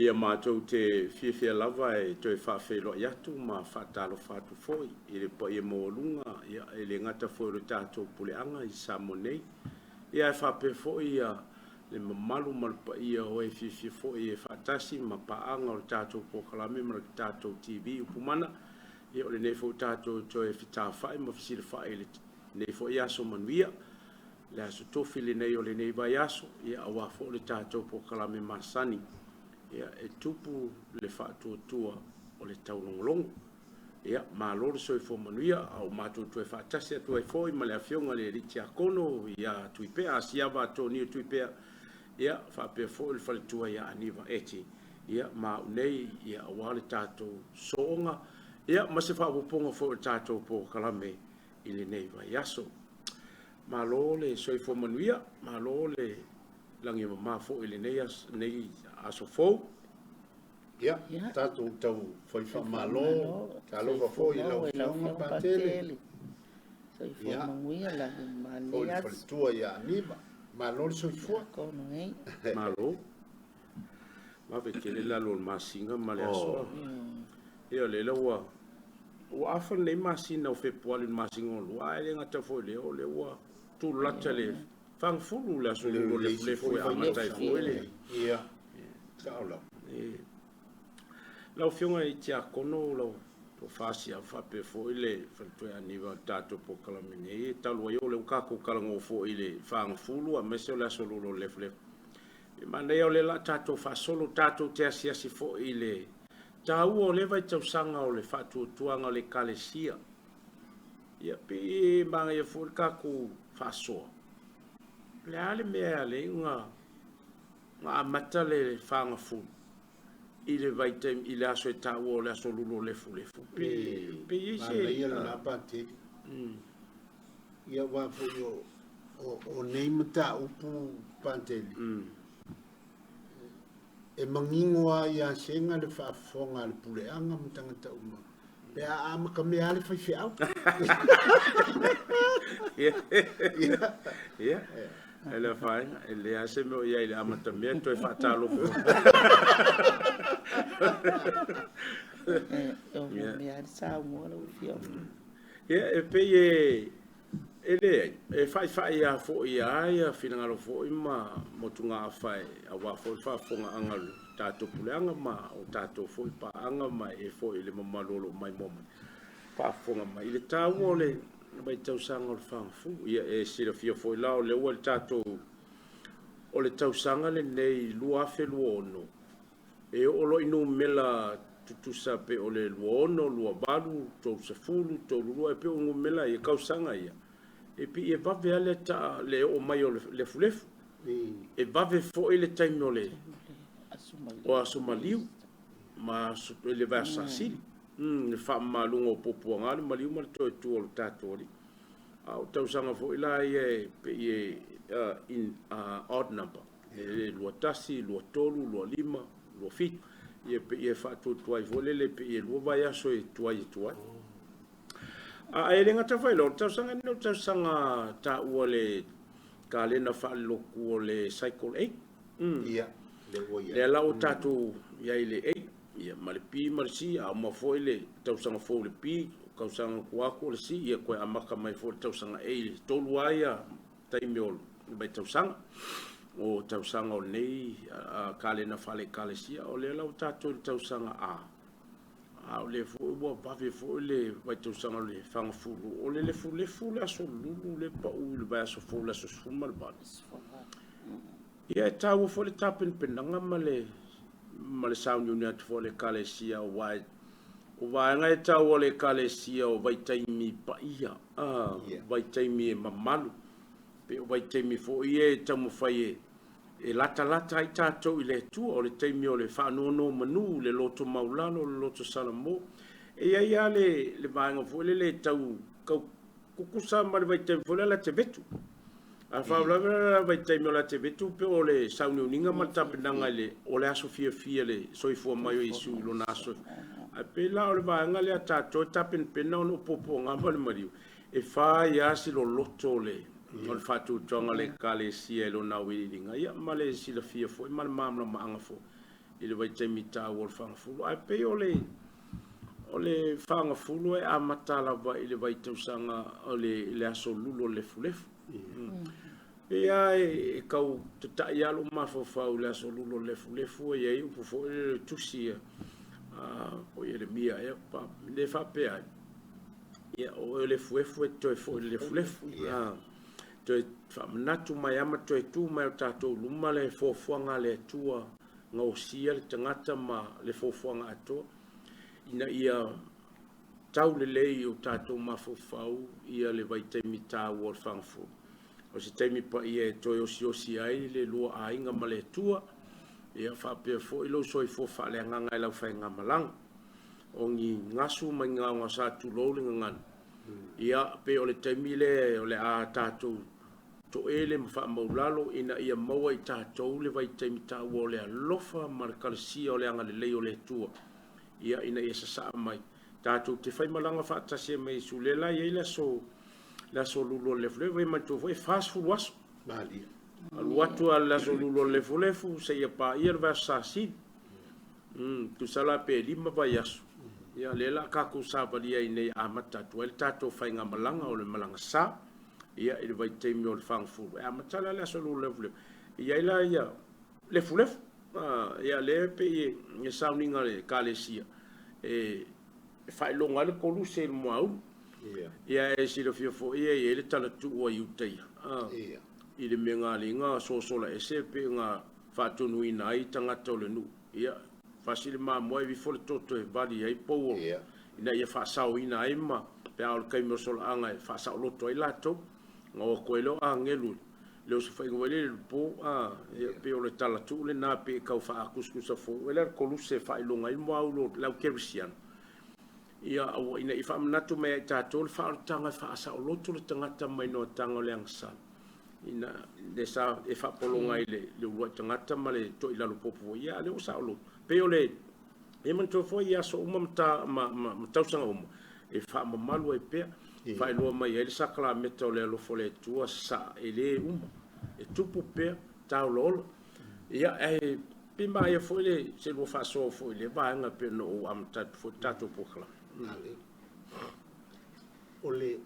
Ia matou te fiafia lava e toe faafeiloai atu ma faatalofa atu foi i le paia maualuga, ia, e le gata foi o le tatou puleaga i Samoa nei, ia ae faapea foi ia le mamalu ma le paia o e fiafia foi e faatasi ma paaga o le tatou polokalame ma le tatou TV Upumana. Ia o lenei foi tatou toe fetafai ma fesilafai i lenei foi aso manuia, le aso tofi lenei o lenei vaiaso, ia aua foi le tatou polokalame masani, ia e tupu le faatuatua o le taulogologo. Ia, malo le soifua manuia, a ua matou toe faatasi atu ai foi ma le Afioga i le Alii Tiakono ia Tuipea, Asiava Atonio Tuipea, ia, faapea foi le faletua ia Aniva Eti, ia, ma au nei, ia, aua le tatou sooga, ia, ma se faaopoopoga foi o le tatou polokalame i lenei vaiaso. Malo le soifua manuia, malo le lagi e mama foi i lenei aso, lenei aso fou. Ia, tatou tau fai faamalo, talofa foi i lau Afioga Patele. Soifua manuia lagi ma lenei aso. Foi le faletua ia Aniva. Malo le soifua. Malo. Vave tele lalo o le masina ma le aso. Ia o lea ua ua afa lenei masina o Fepuari le masina o lua, ae le gata foi lea, o lea ua tulata le fagafulu le aso lulu o le lefulefu e amata ai foi le. Ia, sao lava. Lau Afioga i Tiakono, lau Tofa Siao faapea foi le faletua ia Aniva o le tatou polokalame nei, e talu ai o lea ua tatou talanoa foi i le fagafulu aemaise o le aso lulu o le lefulefu. E manaia o lea o le a tatou faasolo, tatou te asiasi foi i le taua o lea vaitausaga o le faatuatuaga o le Ekalesia. Ia, pei e manaia foi le tatou faasoa. O le a le mea e ala ai ona amata le fagafulu i le vaitaimi, i le aso e taua o le aso lulu o lefulefu? Pe, pe i ai se. Manaia lena Patele. Ia aua foi o, o, o nei mataupu Patele, e manino lava ia Sega le faafofoga a le puleaga ma tagata uma, pe a amatamea lava le faifeau. Ia, e le afaina, e leai lava se mea o i ai i le amatamea toe faatalofa. E ono mea le saunoa lau Afioga. Ia, e pei e E leai, e faifai lava foi a ia finagalo foi ma motugaafa aua foi le faafofogaaga a le tatou puleaga ma o tatou foi paaga ma e foi i le mamalu o lo o maimoa mai, faafofoga mai i le taua o le vaitausaga o le fagafulu. Ia, e silafia foi la o lea ua i le tatou, o le tausaga lenei 2026, E oo loa i numera tutusa pei o le 26, 28, 30, 32, e pei o numera ia, tausaga ia, e pei e vave lava le taa, le oo mai o le lefulefu. E vave foi le taimi o le o aso maliu ma aso, le vaiaso Sasili. Le faamamaluga o puapuaga, le maliu ma le toe tu o le tatou Alii. A o tausaga foi la ia e pei e in odd number. E 21, 23, 25, 27. Ia pei e faatuatuai foi lele pei e lua vaiaso e tuai atu ai. A e le gata foi i lea, o le tausaga lenei o le tausaga taua le kalena faalelotu o le cycle 8. Ia, lea ua i ai. Lea la ua tatou i ai i le 8, ia ma le P ma le C, a uma foi le tausaga fou i le P, tausaga tua atu o le C, ia toe amata mai foi le tausaga A, e tolu lava ia taimi o le vaitausaga, o tausaga o lenei kalena faale-Ekalesia, o lea la ua tatou i le tausaga A, a o lea foi ua vave foi le vaitausaga o le fagafulu, o le lefulefu le aso lulu le pau i le vaiaso fou le aso 18. Ia e taua foi le tapenapenaga ma le ma le sauniuni atu foi a le Ekalesia aua o vaega e taua o le Ekalesia o vaitaimi paia, vaitaimi e mamalu, pei o vaitaimi foi ia e taumafai e latalata ai tatou i le Atua, o le taimi o le faanonomanu, le loto maulalo, le loto salamo. E i ai lava le vaega foi lele e tau tau tutusa ma le vaitaimi foi lea o le atevetu. A faalavelave la le vaitaimi o le atevetu pe o le sauniuniga ma le tapenaga i le o le aso fiafia le soifua mai o Iesu i lona aso. Ae pei la o le vaega lea a tatou e tapenapena ona o puapuaga ma le maliu, e fai lava si loloto o le o le faatuatuaga o le Ekalesia i lona auiliiliga, ia ma le silafia foi ma le malamalamaaga foi. i le vaitaimi taua o le fagafulu. Ae pei o le o le fagafulu e amata lava i le vaitausaga o le aso lulu o le lefulefu. Pei lava e tau tatai lava lou mafaufau i le aso lulu o le lefulefu e i ai upu foi lele o le tusi a po o Ieremia ea lea e faapea ai, ia o oe o le efuefu e te toe foi i le lefulefu. Toe faamanatu mai lava ma toe tu mai o tatou luma le fuafuaga a le Atua gaosia le tagata ma le fuafuaga atoa ina ia tau lelei i o tatou mafaufau ia le vaitaimi taua o le fagafulu. O se taimi paia e toe osiosi ai le lua aiga ma le Atua, ia faapea foi lou soifua faaleagaga i lau faigamalaga. O ni gasu ma ni gaogaosa tulou le gagana, ia pei o le taimi lea o le a tatou toele ma faamaulalo ina ia maua i tatou le vaitaimi taua o le alofa ma le kalasia o le agalelei o le Atua, ia ina ia sasaa mai. Tatou te faimalaga faatasi ai ma Iesu, lea la e i ai le aso le aso lulu o le lefulefu, e manatua foi e 40 aso. Malie. Alu atu lava le aso lulu o le lefulefu seia paia le vaiaso Sasili. Tusa la pe 5 vaiaso. Ia lea la tatou savalia ai nei amata atu ai le tatou faigamalaga o le malaga sa. Ia i le vaitaimi o le fagafulu e amata la le aso lulu o le lefulefu. E i ai la ia lefulefu. Ia lea e pei e sauniga a le Ekalesia e faailoga ai le koluse i le muaulu. Ia e silafia foi e i ai le talatuu a Iutaia i le mea na alii na sosola ese pei ona faatonuina ai tagata o le nuu. Ia fasi le mamoe aveifo le toto e vali ai pou o ina ia faasaoina ai ma pe a o le taimi o solaaga e faasaoloto ai latou. Na o atu ai lea o agelu le osofaiga foi lele i le po, ia pei o le talatuu lena pei e tau faatusatusa foi lea le koluse e faailoga ai muaulu o le au kerisiano. Ia aua ina ia faamanatu mai ia i tatou le faaolataga e faasaoloto le tagata mai noataga o le agasala. Ina le sa e faapologa ai le le uluai tagata ma le toilalo popo foi, ia a lea ua saoloto. Pei o le e manatua foi i aso uma ma ta ma ma ma tausaga uma e faamamalu ai pea, faailoa mai ai le sakalameta o le alofa o le Atua sa e le uma, e tupu pea, taolaola. Ia ae pei manaia foi le se lua faasoa foi i lea vaega pei ona ou amata atu foi le tatou polokalame. Malo. O le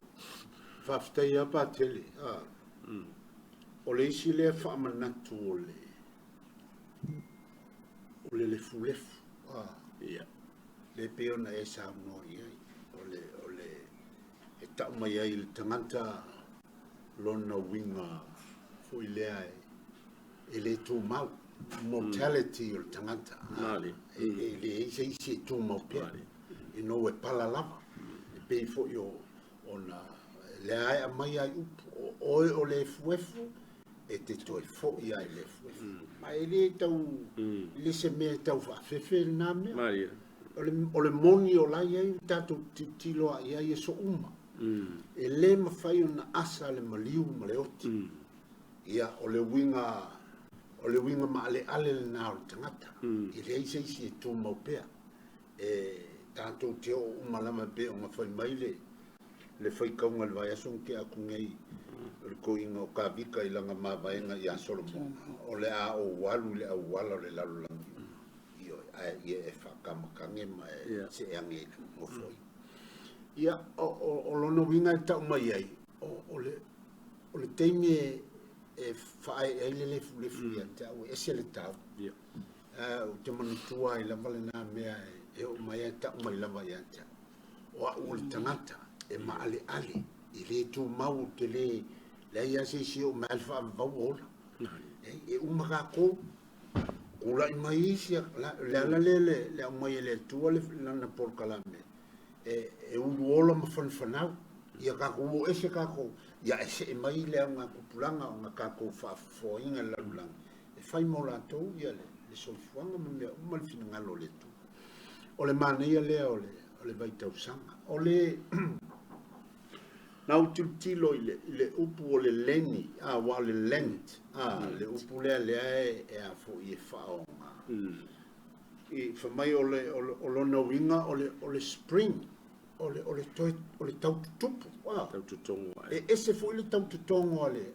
faafetai lava Patele. O le isi lea faamanatu o le o le lefulefu. Ia. Le pei ona e saunoa i ai. O le, o le, e tau mai ai i le tagata lona uiga foi lea e le tumau. Mortality o le tagata. Malie. E leai se isi e tumau pea. Ina ua e pala lava. E pei foi o ona lea e aumai ai upu, o oe o le efuefu, e te toe foi lava i le efuefu. Ma e le tau, e le se mea e tau faafefe lena mea. Malie. O le moni o la e i ai, tatou tilotilo lava i ai i aso uma. E le mafai ona asa le maliu ma le oti. Ia, o le uiga, o le uiga maaleale lena o le tagata. E leai se isi e tumau pea. E tatou te oo uma lava e pei ona fai mai le le faitauga i le vaiaso na tea atu nei, o le toeaina o Tavita i lana mavaega ia Solomona, o le a ou alu i le auala o le lalolagi uma. Ioe, ae ia e faatamatage ma e see ane i le nofoia. Ia, o lona uiga e tau mai ai, o le taimi e faaee ai le lefulefu ia te au, e ese le tau. Ou te manatua ai lava lena mea e oo mai ai, tau mai lava ia te au. O au o le tagata e maaleale, e le tumau, ou te le, leai lava se isi e oo mai lava le faavavau ua ola. E uma tatou, tulai mai isi, le ala lea le aumai e le Atua lana polokalame, e uluola ma fanafanau, ia tatou o ese tatou, ia e see mai le augatupulaga ona tatou faafofoaina le lalolagi, e fai mo latou ia le soifuaga ma mea uma le finagalo o le Atua. O le manaia lea o le vaitausaga. O le na ou tilotilo i le upu o le leni, aua o le Lent, le upu lea lea e a foi e faaaoga. I fai mai o lona uiga o le spring, o le toe o le taututupu. Tautotogo ae. E ese foi le tautotogo a le,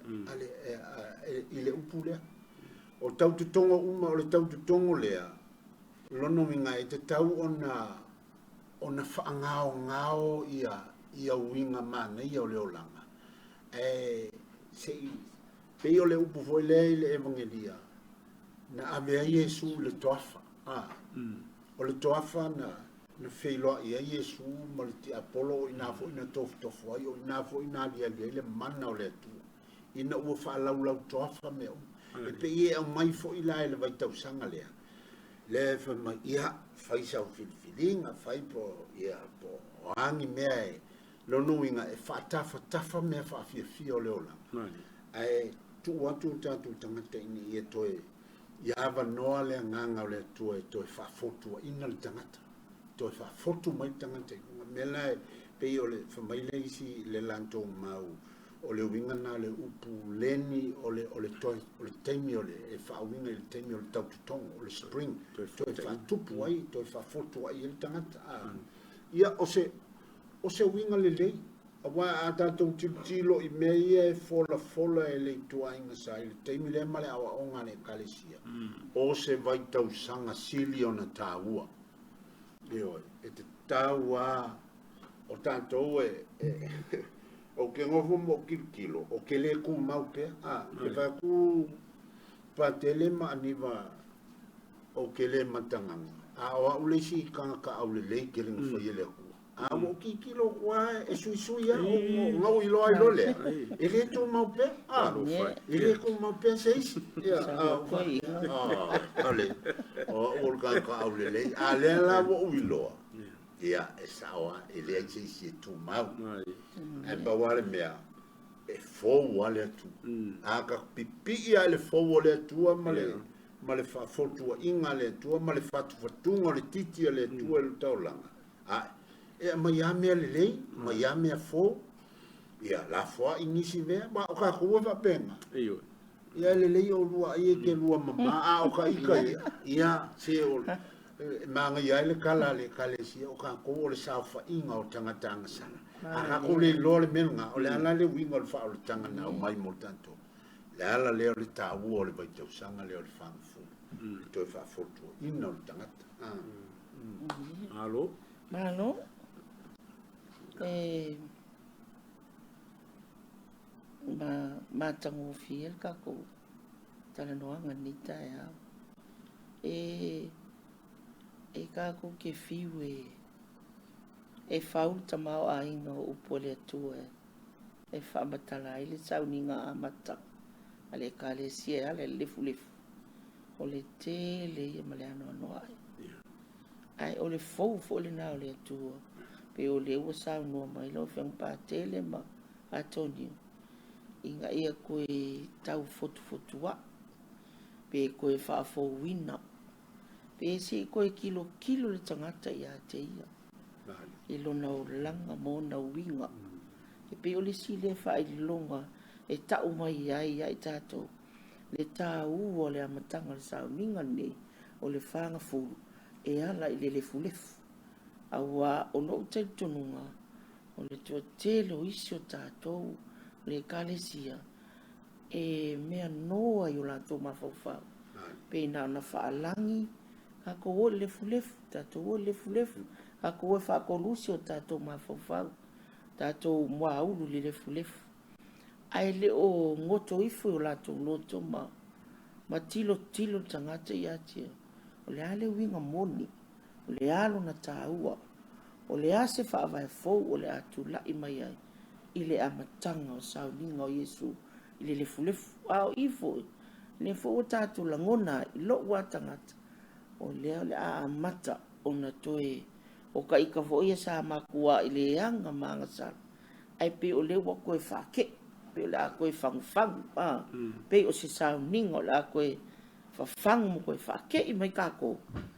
i le upu lea. O tautotogo uma, o le tautotogo lea, Lona uiga e tatau ona ona faagaogao ia ia uiga manaia o le olaga, ae se i pei o le upu foi lea i le Evagelia na ave ai Iesu i le toafa. O le toafa na na feiloai ai Iesu ma le tiapolo, o i ina foi na tofotofo ai, o i ina foi na aliali ai le mana o le Atua, ina ua faalaulau toafa mea uma. E pei e aumai foi la i le vaitausaga lea, lea e fai mai, ia, fai sau filifiliga, fai po, ia, po o a ni mea e, lona uiga e faatafatafa mea faafiafia o le olaga, ae tuu atu o tatou tagata ina ia toe ia avanoa le agaga o le Atua e toe faafotuaina le tagata, toe faafotu mai le tagata i luga. Mea la e pei o le fai mai le isi le latou mau, o le uiga lena o le upu leni, o le o le toe o le taimi o le e faauiga i le taimi o le tautotogo, o le spring, toe faatupu ai, toe faafotu ai le tagata. Ia o se o se uiga lelei, aua a tatou tilotilo i mea ia e folafola e le ituaiga sa i le taimi lea ma le aoaoga a le Ekalesia, o se vaitausaga sili ona taua. Ioe, e tatau lava o tatou e, ou te nofo ma ou tilotilo, ou te le tumau pea. Ou te fai atu Patele ma Aniva, ou te le matagaga, a o au le isi tagata aulelei tele na faia e le Atua. A ua ou tilotilo atu lava e suisui lava, ona ou iloa ai loa lea, e le tumau pea, e le tumau pea se isi. Ia, o au o le tagata aulelei, a lea la ua ou iloa, ia, e sao lava, e leai se isi e tumau. Ae pau lava le mea, e fou lava le Atua. A ta pipii lava i le fou o le Atua ma le ma le faafotuaiga a le Atua ma le fatufatuga o le titi a le Atua i le taulaga, a e aumai lava mea lelei, aumai lava mea fou, ia lafoai nisi mea, ma o tatou e faapena. Ia e lelei oulua ai e te lua mama, a o ta ita ia, ia se o e manaia ai le tala a le Ekalesia, o tatou o le saofaiga o tagata agasala. A tatou le iloa le mea lena, o le a la le uiga o le faaolataga na aumai mo tatou? Le ala lea o le taua o le vaitausaga lea o le fagafulu, le toe faafotuaina o le tagata. Malo. Malo. E ma matagofie le tatou talanoaga i lenei taeao. E e tatou te fiu e e fau le tamaoaiga o upu a le Atua e faamatala ai le sauniga amata a le Ekalesia e ala i le lefulefu, o le tele ia ma le anoanoai. Ae o le fou foi lena o le Atua, pei o lea ua saunoa mai lau Afioga Patele ma Atonio, ina ia toe tau fotufotua'i, pe toe faafouina, pe se i toe tilotilo le tagata ia te ia i lona olaga ma ona uiga. E pei o le isi lea faailoga e tau mai ai ia i tatou le taua o le amataga o le sauniga lenei o le fagafulu e ala i le lefulefu. Aua o lou talitonuga, o le toatele o isi o tatou o le Ekalesia e mea noa i o latou mafaufau, pei na ona faalagi, tatou o i le lefulefu, tatou o i le lefulefu, tatou o e faakolusi o tatou mafaufau, tatou muaulu i le lefulefu. Ae le o goto ifo i o latou loto ma ma tilotilo le tagata ia te ia, o le a le uiga moni, o le a lona taua, o le a se faavae fou o le a tulai mai ai i le amataga o sauniga o Iesu i le lefulefu. A o i foi, lea foi ua tatou lagona ai, i lou lava tagata, o lea o le a amata ona toe, o taita foi ia sa matuai leaga ma agasala, ae pei o lea ua toe faatei, pei o le a toe fagufagu, pei o se sauniga o le a toe fafagu ma toe faatei mai tatou,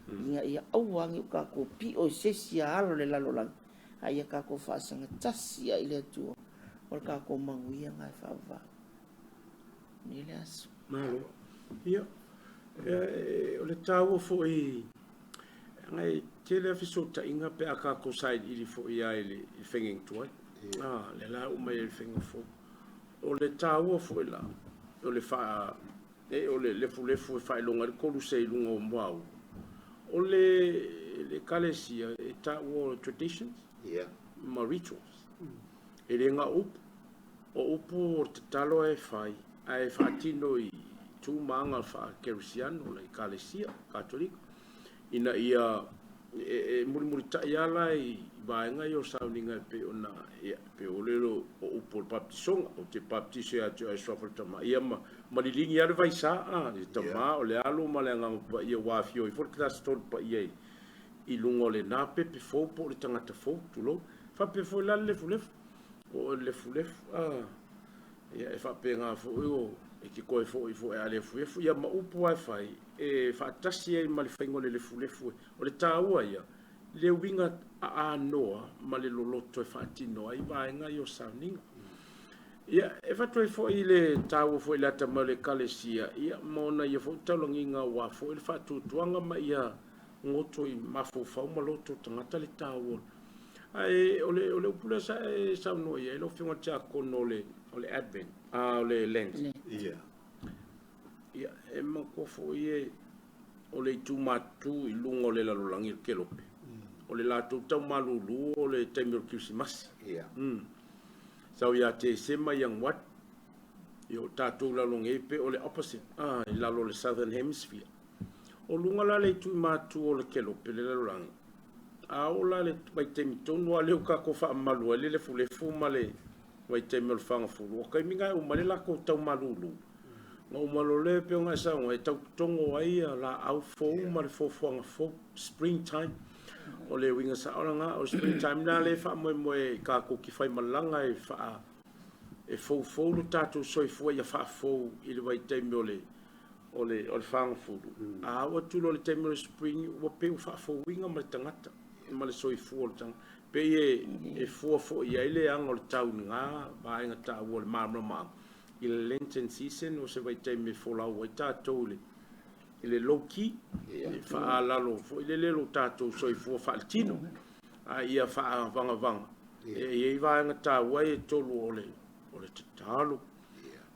ina ia aua ne i o tatou pio i se isi alo o le lalolagi, a ia tatou faasagatasi ai i le Atua o le tatou manuia lena e faavavau. Manuia le aso. Malo. Ia, o le taua foi, leaga e tele lava fesootaiga pe a tatou sailiili foi lava i le faiga tuai. Lea la e oo mai ai i le faiga fou. O le taua foi la, o le faa, o le lefulefu e faailoga ai le koluse i luga o muaulu. O le Ekalesia e taua o traditions ma rituals. E le gau upu. O upu o le tatalo e fai, ae faatino i tu ma aga faa-kerisiano, le Ekalesia Katoliko, ina ia e mulimulitai lava la i vaega ia o sauniga e pei ona, ia, pei o le o upu o le baptisoga, ou te baptiso ia te oe i le suafa o le Tama, ia ma liligi lava le vaisa, a, le Tama, o le Alo ma le Agaga Paia, ua afio ai foi le Tarasi Tolu Paia i luga o lena pepe fou po o le tagata fou, tulou. Faapea foi la le lefulefu, o le lefulefu, a, ia, e faapena foi o, e te toe foi foi a lefulefu, ia ma upu lava e fai, e faatasi ai ma le faiga o le lefulefu. O le taua ia, le uiga aanoa ma le loloto e faatino ai vaega ia o sauniga. Ia, e avatu ai foi le taua foi i le atamai o le Ekalesia, ia, ma ona ia foi taulagiga aua foi le faatuatuaga ma ia goto i mafaufau ma loto o tagata le taua. Ae o le upu lea sa e saunoa i ai lau Afioga i le Tiakono o le o le Advent, o le Lent. Ia. Ia, e manatua foi e o le itu matutu i luga o le lalolagi o le Kelope. O le latou tau malulu o le taimi o le Kerisimasi. Ia. Sau ia Tesema, Ianuari. Ia o tatou i lalo nei pei o le opposite, i lalo o le Southern Hemisphere. O luga la le itu matutu o le Kelope le lalolagi, a oo la le vaitaimi tonu lava lea ua tatou faamamalu ai le lefulefu ma le vaitaimi o le fagafulu, o taimi na e uma ai le latou tau malulu. Na uma loa lea pei ona e saunoa, e tau totogo ai laau fou ma le foafoaga fou, spring time. O le uiga sao lena, o le spring time lena lea e faamoemoe tatou te faimalaga e faa e foufou lo tatou soifua ia faafou i le vaitaimi o le o le o le fagafulu. A oo atu loa i le taimi o le spring, ua pei ua faafouina ma le tagata ma le soifua o le tagata. Pei e fua foi i ai le aga o le tau i lena vaega taua o le malamalamaaga i le Lenten season, o se vaitaimi e folau ai tatou i le low key, e faalalo foi lele lo tatou soifua faaletino, a ia faavagavaga. E i ai vaega taua ia e tolu o le tatalo,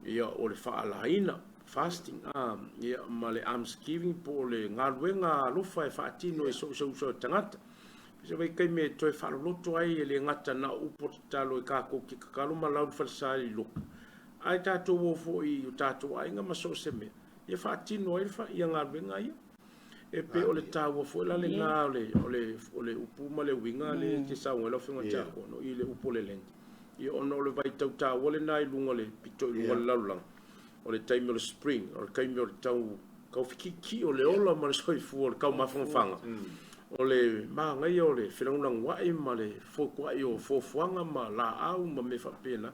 ia o le faalaina, fasting, ia ma le almsgiving po o le galuega alofa e faatino e so o se uso a tagata. Se vaitaimi e toe faaloloto ai e le gata na o upu o tatalo e tatou te tatalo ma lau le falesa i loko, ae tatou o foi i o tatou aiga ma so o se mea, ia faatino ai ia galuega ia. E pei o le taua foi la lena o le upu ma le uiga lea e te saunoa ai lau Afioga Tiakono i le upu o le Lent. Ia ona o le vaitau taua lena i luga o le pito i luga o le lalolagi, o le taimi o le spring, o le taimi o le tau kaufikiikii o le ola ma le soifua o le taumafangafaga, o le manaia o le felagolagoai ma le fotuai o foafoaga ma laau ma mea faapena.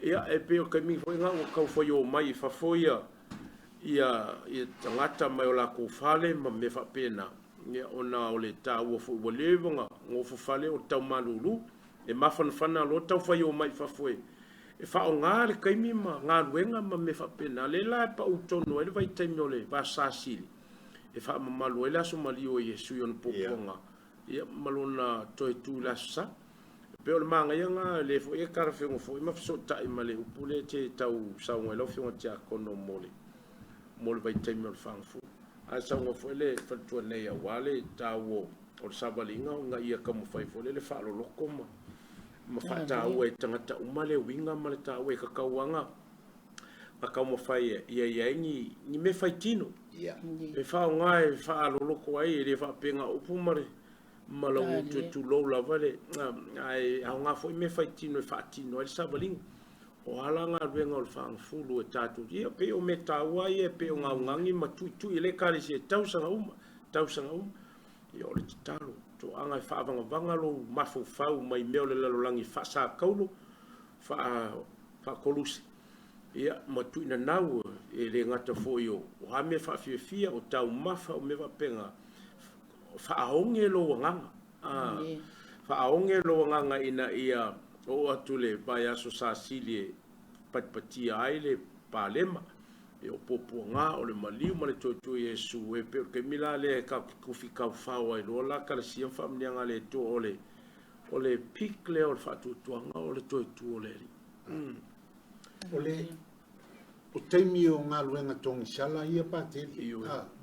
Ia e pei o le taimi foi lena ua tau fai omai i fafo ia ia tagata mai o latou fale ma mea faapena, ia ona o le taua foi ua leva ona nofo fale o le tau malulu, e mafanafana loa tau fai omai i fafo e faaaoga le taimi ma galuega ma mea faapena. Lea la e pau tonu ai le vaitaimi o le vasa sili e faamamalu ai le aso maliu o Iesu i ona puapuaga, ia ma lona toe tu i le aso Sa. E pei o le manaia lena, lea foi e talafeauga foi ma fesootai ma le upu lea e te tau saunoa ai lau Afioga Tiakono mo le vaitaimi o le fagafulu. Ae saunoa foi le faletua nei aua le taua o le savaliga ona ia taumafai foi lea le faaloloto ma faataua e tagata uma le uiga ma le taua e tatau lava na taumafai ia i ai ni mea faitino e faaaoga e faaloloto ai, e le faapea na o upu ma le ma lau gutu e tulou lava le, ae aoga foi mea faitino e faatino ai le savaliga. O a la galuega o le fagafulu e tatou, ia pei o mea taua ia e pei o gaugagi ma tuitui e le Ekalesia i tausaga uma, tausaga uma. Ia o le tatalo, toaga e faavagavaga lou mafaufau mai mea o le lalolagi faasakaulo, faakoluse, ia ma tuuinanau e le gata foi o a mea faafiafia, o taumafa, o mea faapena, faaoge lou agaga, faaoge lou agaga ina ia oo atu le vaiaso sasili e patipatia ai le palema, e o puapuaga o le maliu ma le tuatua Iesu, e pei o le taimi la lea e kufi taufao ai loa la Ekalesia ma faamanuiaga a le Atua, o le peak lea o le faatuatuaga o le toe tu o le Alii. O le O taimi o galuega togisala ia Patele.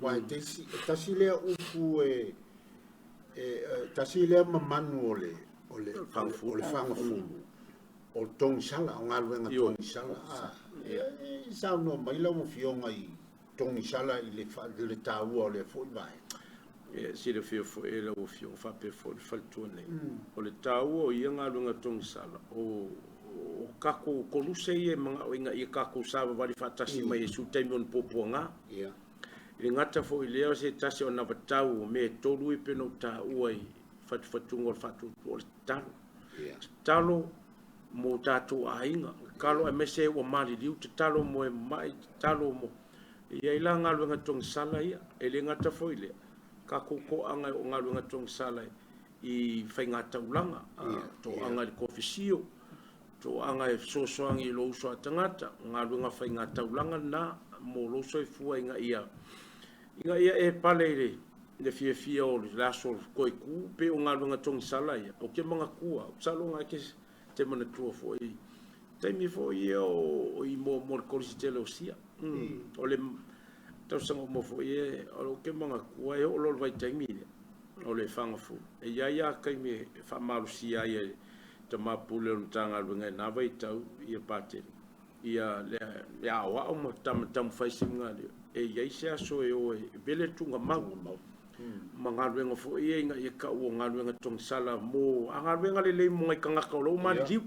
Aua e tasi, e tasi lea upu e, e, e tasi lea mamanu o le, o le, o le fagafulu, o togisala, o galuega togisala. E, e saunoa mai lau Afioga i togisala i le, le taua o lea foi vaega. E silafia foi e lau Afioga faapea foi le faletua nei, o le taua o ia galuega togisala, o o kakou koluse ia e manao ina ia kakou savavali faatasi mai Iesu i taimi o ni puapuaga. I le gata foi lea o se tasi o anavatau o mea e tolu ia pei ona ou taua i fatufatuga o le faatuatua o le tatalo. Tatalo mo tatou aiga, tatalo aemaise ua maliliu, tatalo mo e mamai, tatalo mo. E i ai la galuega togisala ia, e le gata foi i lea, kakou toaga o galuega togisala i faigataulaga, toaga i le kofisio, toaga e fesoasoani i lou uso a tagata, galuega faigataulaga lena mo lou soifua ina ia ina ia e pale i le le fiafia o le aso toe ku pe o galuega togisala ia. Ou te manatua, masalo na e te manatua foi taimi foi ia o i mo le kolisi tele o Sia. O le tausaga uma foi e o ke manatua e oo loa le vaitaimi lea o le fagafulu. E i ai lava taimi e faamalosia ai e tama pule o le Matagaluega i na vaitau ia Patele ia le aoao ma taumafai se galuega. E i ai se aso e o e vele le tuugamau ma galuega foi ia ina ia tau o galuega togisala mo a galuega lelei mo nai tagata o lo o maliliu.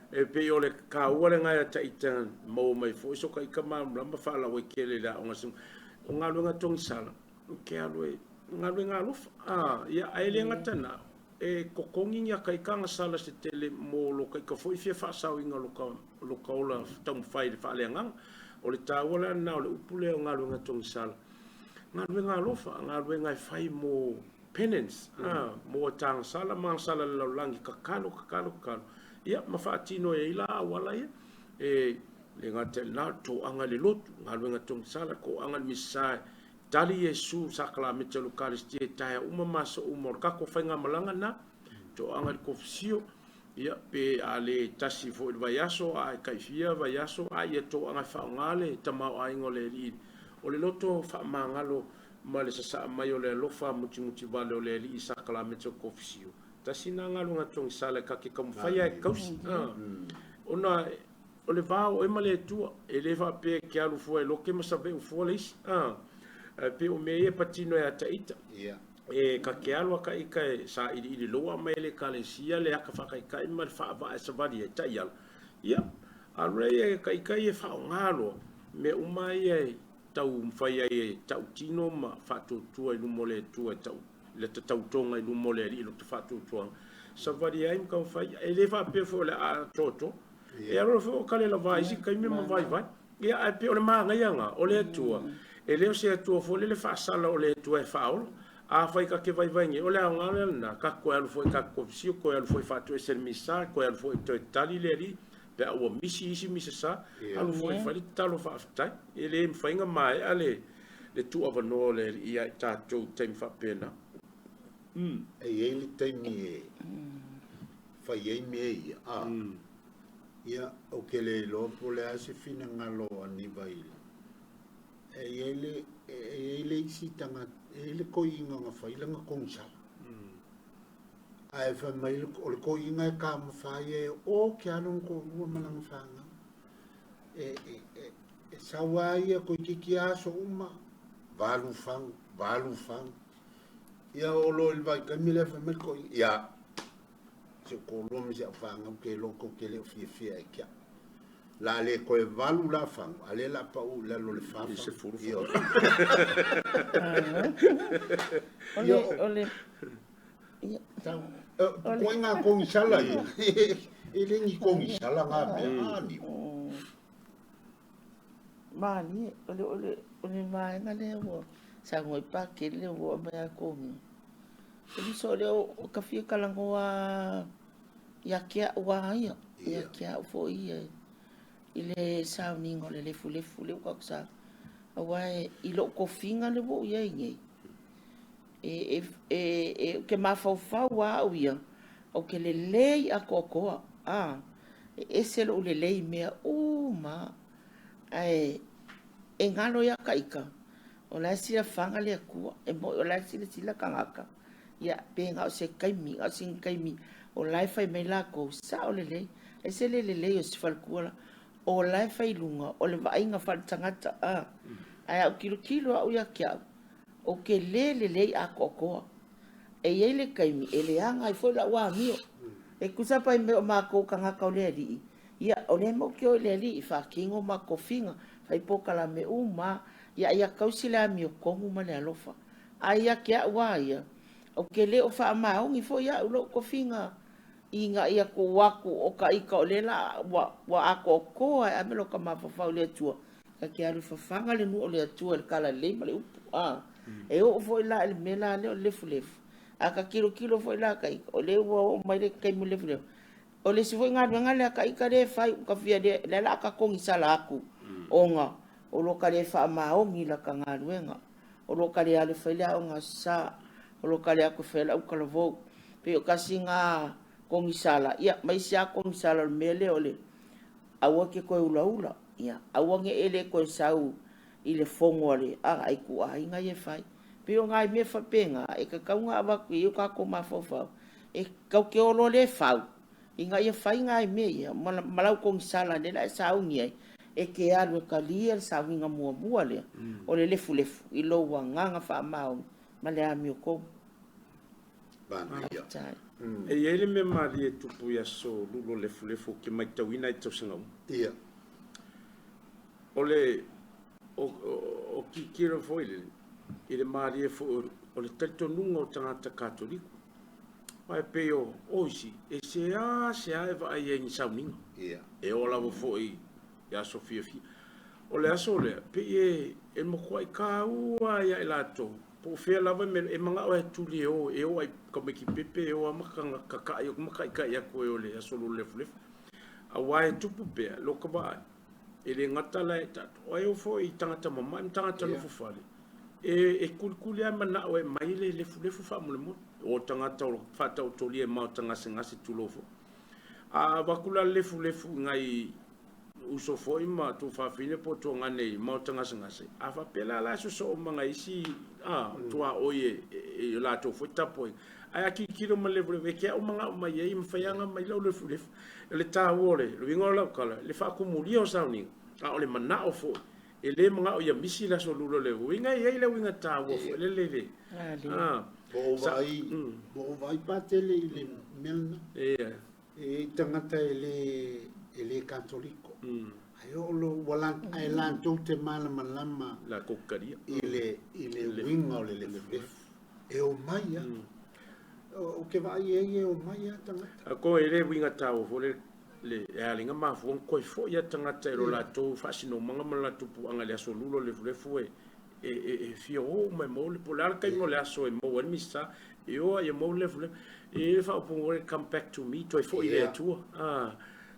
E pei o le taua lena ia te ita maua mai foi so ka ika malamalama faalauaitele i le aoga o galuega togisala ke alu e galuega alofa. Ia ae le gata na e totogi ni aka ika sala se tele mo lo ka ika foi fia faasaoina lo ka ola taumafai i le faaleagaga. O le taua la lena o le upu lea o galuega togisala, galuega alofa, galuega e fai mo penance, mo tagasala ma agasala i le lalolagi, tatalo, tatalo, tatalo, ia ma faatino e ai la auala ia. E le gata i lena, o le toaga i le lotu, galuega togisala, toaga i le misa, tali Iesu sakalamete o le Ekalesia i taea uma ma aso uma o le kako faigamalaga lena, toaga i le kofisio, ia pe a le tasi foi i le vaiaso, a e taifia vaiaso, a ia toaga e faaaoga le tamaoaiga o le Alii, o le loto faamagalo ma le sasaa mai o le alofa mutimutivale o le Alii i sakalamete o le kofisio. Tasi lena galuega togisala e ka te taumafai lava e tausi. Ona o le va o oe ma le Atua, e le faapea e te alu fua e lote ma saveu fua le isi. Ae pei o mea ia e patino ia te ita. E ka te alu a ka ika e sailiili loa mai le ekalesia le aka faataitai ma le faavaa e savali ai taiala. Ia, alu lea ia ka ika ia e faaaoga loa mea uma ia e taumafai ai e tautino ma faatuatua i luma o le Atua e tau le tatautoga i luma o le Alii i lota faatuatuaga. Savali ai ma taumafai. E le faapea foi o le a atoatoa. E alu foi o kale lava isi taimi ma vaivai. Ia ae pei o le manaia lena o le Atua. E le o se Atua foi lele faasala o le Atua e faaola. Afai ka te vaivai nei, o le aoga lea lena, ka toe alu foi ka kofisio, toe alu foi faatoese le misa, toe alu foi toe tali le Alii, pe a ua misi isi misa sa, alu foi fai le tatalo faafetai. E le mafai ona maea le le tuuavanoa o le Alii ia i tatou i taimi faapena. E i ai le taimi e fai ai mea ia, a. Ia, ou te le iloa po o le a se finagalo o Aniva i le. E i ai le, e i ai le isi tagata, e i ai le toeaina na fai lana konisala. Ae fai mai o le toeaina e taumafa ia e o ke alu ona toalua ma lana fanau. E, e, e, e sau lava ia toeitiiti aso uma, valu fagu, valu fagu. Ia oo loa i le vaitaimi lea fai mai le toeaina, ia, si ou toalua ma si au fanau ke iloa tou te le o fiafia e ke au. La le toe valu la fagu, a lea la pau i lalo o le fa I se fagu. fulu Ia, O ia, le, o le, ia, tau, koe ngā kogisala ia. E le ni kogisala ngā mea, a niu. Malie, o le, o le, o le vaega lea ua saunoa i Pakele lea ua aumai a kogi. O le uso lea o ka fia talanoa ia te au a ia, ia te au foi ia i le sauniga o le lefulefu lea ua tatou sa. Aua e i lou tofiga lea ua ou i ai nei, e, e, e, e, ou te mafaufau lava au ia, ou te lelei atoatoa, a, e ese lou lelei i mea uma. Ae e galo ia ka ika, o la e silafaga le Atua, e mo'i o la e silasila tagata, ia pe na o se taimi, na o sina taimi, o la e fai mai latou, sao lelei, e ese le lelei o si faletua la, o la e fai i luga, o le vaaiga faaletagata, a, ae a ou tilotilo au ia te au, ou te le lelei atoatoa. E i ai le taimi e leaga ai foi lau amio. E tusa pe mea o matou tagata o le Alii, ia o lea matou te o i le Alii, faatino matou tofiga, fai polokalame uma lava, ia, ia tausi le amiotonu ma le alofa. Ae ia te au lava ia, ou te le o faamaoni foi au i lou tofiga ina ia tuu atu o ta ita o lea la ua atoatoa e ave lota mafaufau i le Atua, ta te alu e fafaga le nuu o le Atua i le talalelei ma le upu. A, e oo foi la i le mea la lea o le lefulefu, a ta tilotilo foi la ta ita, o lea ua oo mai le taimi o le lefulefu, o le isi foi galuega lea a ta ita lea e fai, ua ta fia lea o le a ta kogisala atu, ona o lo ta le faamaoni i lata galuega, o lo ta le alu e fai le aoga Aso Sa, o lo ta le atu e fai le autalavou. Pei o tasi lena kogisala, ia ma isi lava kogisala o le mea lea o le aua te toe ulaula, ia aua ne i e le toe sau i le fono a le ituaiga ia e fai. Pei o nai mea faapena e tatau ona avatu i ai o tatou mafaufau, e tatou te o loa lea e fau, ina ia fai nai mea ia ma lau kogisala lea o le a e sauni ai, e te alu e talia le sauniga muamua lea o le lefulefu i lou agaga faamaoni ma le amiotonu. Manaia. Faafetai. E i ai le mea malie e tupu i aso lulu o lefulefu ou te matauina i tausaga uma. Ia. O le o tilotilo foi lele i le malie foi o le talitonuga o tagata Katoliko. Aua e pei o isi, e seasea e vaai ai i ni sauniga. Ia. E oo lava foi i aso fiafia. O le aso lea, pei e matuai taua lava ia i latou, po o fea lava le mea, e manao lava e tuli e o, e o lava i tamaiti pepe, e o lava ma tata'i atu ma ta'ita'i atu e o i le aso lulu lefulefu. Aua e tupu pea, lota vaai, e le gata la i tatou, ae oo foi i tagata mama'i ma tagata nofofale, e kulikuli lava manao e aumai le lefulefu faamolemole. O tagata o lo o faataotolia i maota gasegase tulou foi. A avatu la le lefulefu i nai uso foi ma tuafafine po o tuagane i maota gasegase, a faapea la la e sosoo ma nai isi tuaoi e i latou foi tapuaiga, ae a tilotilo ma le lefulefu, e te au manao mai ai, e mafai lava ona aumai lau lefulefu. O le taua o le uiga o lau tala, le faatumulia o sauniga, a o le manao foi, e le manao ia misi le aso lulu o le uiga, e i ai le uiga taua foi lele le Ua ou vaai, ua ou vaai patele i le mea lena. Ia. E i ai tagata e le, e le Katoliko. Ae oo loa ua la, ae latou te malamalama Latou talia. i le, i le uiga o le lefulefu. E omai lava. Ou te vaai i ai e omai lava tagata. A ko e le uiga taua foi le le e ala ai ona mafua ona toe foi lava tagata i lo latou faasinomaga ma lo latou puaaga i le aso lulu o le lefulefu e e fia o uma e maua le po o le a le taimi o le aso e maua ai le misa, e o lava ia maua le lefulefu. E i ai le faaupuga foi lea, come back to me, toe foi i le Atua.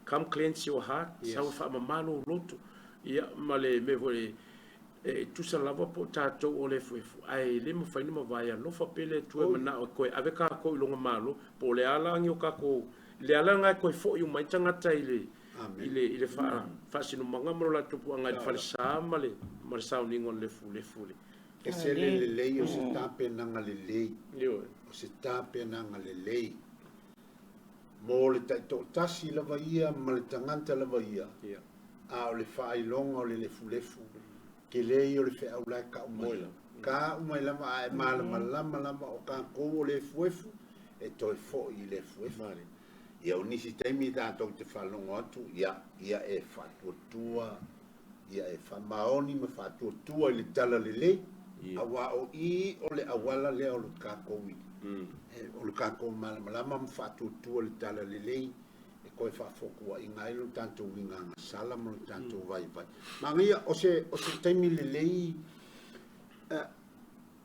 Come cleanse your heart, sau e faamama lou loto. Ia, ma le mea foi e tusa lava po o tatou o le efuefu, ae le mafai ona mavae alofa pea le Atua e manao e toe ave tatou i lona Malo, po o le a la ni o tatou, le ala lena e toe foi uma ai tagata i le i le i le faasinomaga ma lo latou puaaga i le falesa ma le ma le sauniga o le lefulefu le E se le lelei o se tapenaga lelei. Ioe. O se tapenaga lelei mo le taitoatasi lava ia ma le tagata lava ia, Ia. a o le faailoga o le lefulefu, tele ia o le feau la e kau mai. Kau mai lava a e malamalama lava o tatou o le efuefu, e toe foi i le efuefu. Ia o nisi taimi tatou te faalogo atu, ia, ia e faatuatua, ia e faamaoni ma faatuatua i le talalelei, aua o i o le auala lea o le tatou i, o le tatou malamalama ma faatuatua i le talalelei, e toe faafotuaina ai lo tatou uiga agasala ma lo tatou vaivai. Manaia, o se, o se taimi lelei,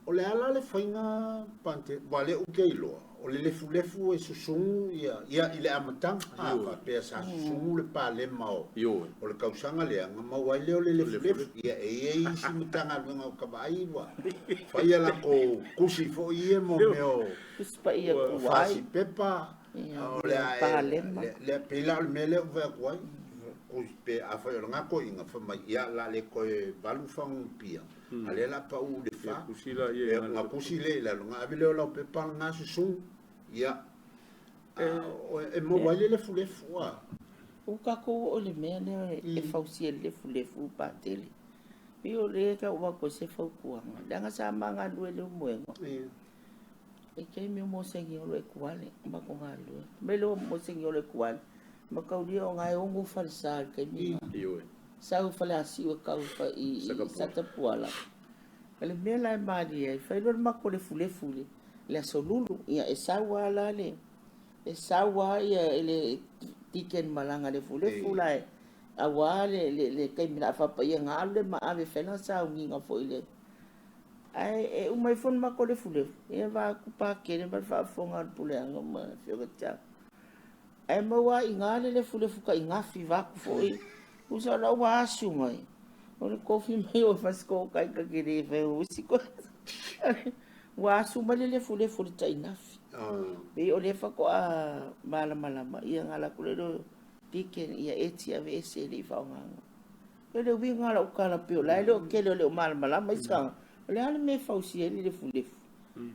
O le a la le faiga Pante, aua o lea ou te iloa, o le lefulefu e susugu ia, ia i le amataga, a faapea sa susugu le palema o, o le tausaga lea, ona maua ai lea o le lefulefu. Ia e i ai isi Matagaluega o Kavaai ua fai a latou tusi foi ia mo mea o Tusi Paia o tuai. fasi pepa, Ia, o le a e, palema. le, pei la o le mea lea ou fai atu ai, Pe afai o le toeaiina fai mai, ia, o le a le toe 8 fagupia, a lea o le a pau i le 4. Tusi la ia Na tusi lea i lalo, na ave lea o lau pepa lena susugu. Ia, e maua ai le lefulefu a. Ua tatou oo i le mea lea e fausia i le lefulefu Patele. Pei o lea e tau avatu ai se fautuaga, leaga sa ma galulue i Leulumoega. E taimi o Mosegiolo e tuale, matou galulue. Mai le o Mosegiolo e tuale, mataulia o na e 6 falesa i le taimi na. Sau i Faleasiu e tau i Satapuala. O le mea la e malie ai, fai loa le matou lefulefu i le aso Lulu. Ia e sau lava la le, e sau lava ia le tikeni malaga lefulefu la e aua le taimi o le a faapaia na alu lea ma ave e fai lana sauniga foi i le. Ae e uma ifo le matou lefulefu, ia vaeatu Patele ma le faafofoga a le puleaga ma le afioga ia te au. Ae maua lava i ina le lefulefu tainafi vaeatu foi. Tusa o la ua asu mai, o le tofi mai o Fasitoo tai ta te le fai o isi koe. Ua asu mai le lefulefu o le tainafi. Pei o lea faatoa malamalama, ia na alu atu lea o Deacon ia eti aveese e le i faaaogaina. O le uiga o lau tala pei o la e le o tele o le o malamalama isi tagata, o le a le mea e fausia ai le lefulefu.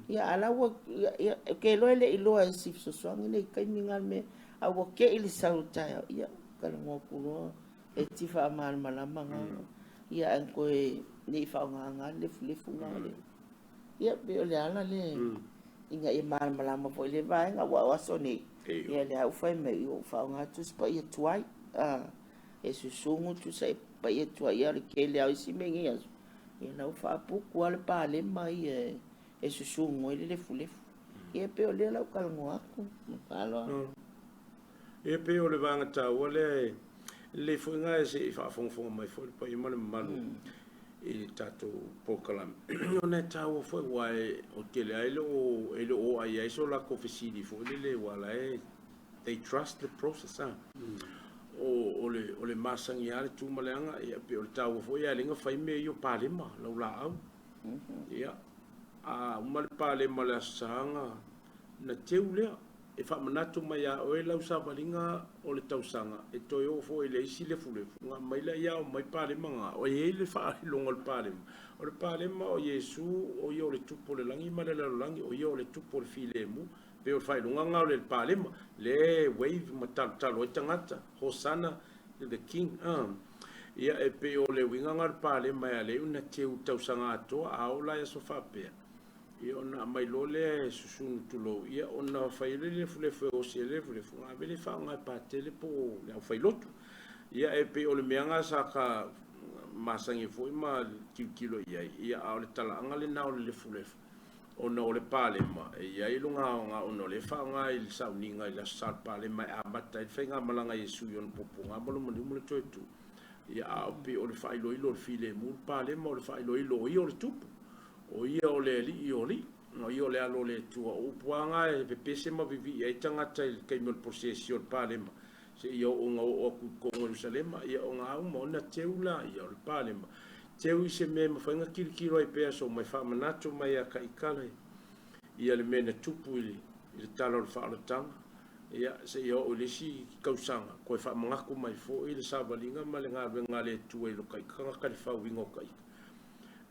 Ia a la ua, ia, ou te iloa e le i iloa e si fesoasoani nei taimi na le mea, a ua te i le sau o le taeao, ia, talanoa atu loa, e ti faamalamalama na, ia ae toe ne i faaaogaina le lefulefu na. Ia, pei o le ala lea, ina ia malamalama foi i le vaega, aua o aso nei, ia lea ua fai mai, ua faaaoga Tusi Paia tuai, e susugu Tusi Paia tuai, ia o le tele lava o isi mea i nei aso, ia la ua faaputu lava le palema ia e susugu ai le lefulefu. Ia pei o lea la ua talanoa atu, ma le faaaloalo. Ia pei o le vaega taua lea e lelei foi na e se i faafogafoga mai foi le paia ma le mamalu i le tatou polokalame, ona e taua foi aua e o tele ai le o e le o ai ai so latou fesili foi lele aua la e they trust the process a. O le masani lava le tu ma le aga, ia pei o le taua foi ia le fai mea ia o palema laulaau. Ia, a uma le palema o le Aso Sa na teu lea e faamanatu mai ia oe lau savaliga o le tausaga e toe oo foi i le isi lefulefu na aumai lea ia mai palema na o i ai le faailoga o le palema. O le palema o Iesu, o ia o le tupu o le lagi ma le lalolagi, o ia o le tupu o le filemu, pei o le faailoga na o le palema le wave ma talotalo ai tagata, Hosanna to the King. Ia e pei o le uiga na o le palema e alai ona teu tausaga atoa a oo la i aso faapea. Ia ona aumai loa lea e susunu tulou, ia ona fai le lefulefu e osi e le lefulefu, na ave le faaaoga e Patele po o le aufailotu. Ia e pei o le mea na sa ka masani foi ma tilotilo i ai, ia a o le talaaga lena o le lefulefu, ona o le palema, e i ai luga aoga ona o le faaaoga i le sauniga i le Aso Sa o le palema e amata ai le faigamalaga a Iesu i ona puapuaga ma lona maliu ma le toe tu. Ia a o pei o le faailoilo o le filemu le palema, o le faailoilo o ia o le tupu, o ia o le alii o alii, o ia o le alo o le Atua. O upu lava na e pepese ma vivii ai tagata i le taimi o le prosesio o le palema, seia oo ina oo atu i totonu o Ierusalema, ia o na uma ona teu la ia o le palema. Teu i se mea e mafai ona tilotilo ai pea so mai faamanatu mai ia taikala ia le mea na tupu i le tala o le faaolataga, ia seia oo i le isi tausaga, toe faamanatu mai foi le savaliga ma le galuega a le Atua i lo taika tagata i le fauiga o taika.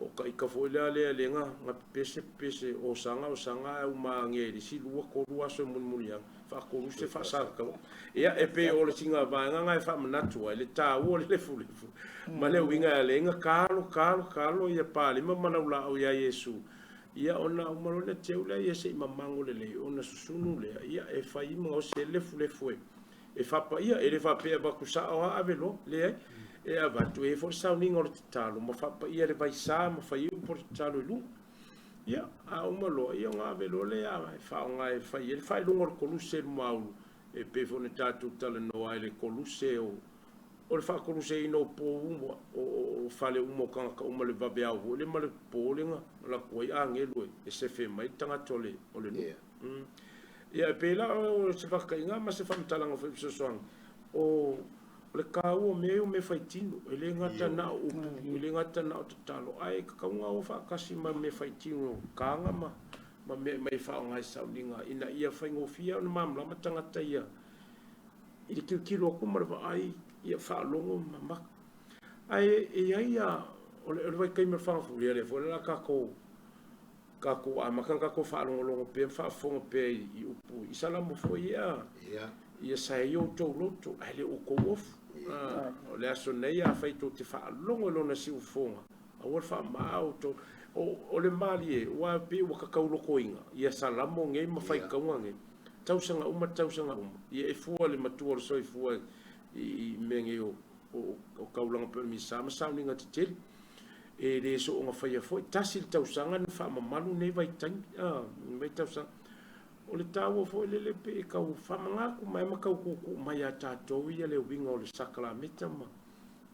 O taika foi lea lea le na pepese pepese osaga osaga ae uma age i le isi 2 3 aso e mulimuli ane faakoluse faasalatau. Ia e pei o le sina vaega na e faamanatu ai le taua o le lefulefu ma le uiga e alai na kalo kalo kalo ia palema ma laulaau ia Iesu. Ia ona uma loa lea teu lea ia se i mamago lelei ona susunu lea, ia e fai ma gaosi ai le lefulefu e faapaia, e le faapea e avatu sao lava ave loa, leai. E avatu e i ai foi le sauniga o le tatalo ma faapaia le vaisa ma fai ai upu o le tatalo i luga. Ia, a uma loa, ia ona ave loa lea e faaaoga e fai ai le faailoga o le koluse i le maulu, e pei foi ona tatou talanoa ai i le koluse o le faakoluseina o po uma, o fale uma o tagata uma, le vaveao foi lea ma le po lea na alu atu ai agelu e sefe mai le tagata o le nuu. Ia e pei la o se faataitaiga ma se faamatalaga foi fesoasoani, o le taua o mea ia o mea faitino, e le gata na o upu, e le gata na o tatalo, ae tatau ona o faatasi ma mea faitino, taga ma mea mai faaaoga i sauniga, ina ia faigofie ona malamalama tagata ia i le tilotilo atu ma le vaai Ia faalogo ma maka. Ae e i ai ia, o le vaitaimi o le fagafulu, ia lea foi la tatou tatou amata ona tatou faalogologo pea ma faafofoga pea i upu i Salamo foi ia, ia sae ai outou loto, ae le outou ofu. O le aso nei afai tou te faalogo i lona siufofoga, aua le faama'a outou. O le malie, ua pei ua tatau lotoina ia Salamo nei ma faitauga nei, tausaga uma tausaga uma, ia e fua le matua o le soifua i mea nei o taulaga pei o le misa ma sauniga tetele. E le soona faia foi, tasi le tausaga na faamamalu nei vaitaimi, nei tausaga. O le taua foi lele pe e tau faamagā atu mai ma tau tuutuu mai ia tatou ia le uiga o le sakalameta ma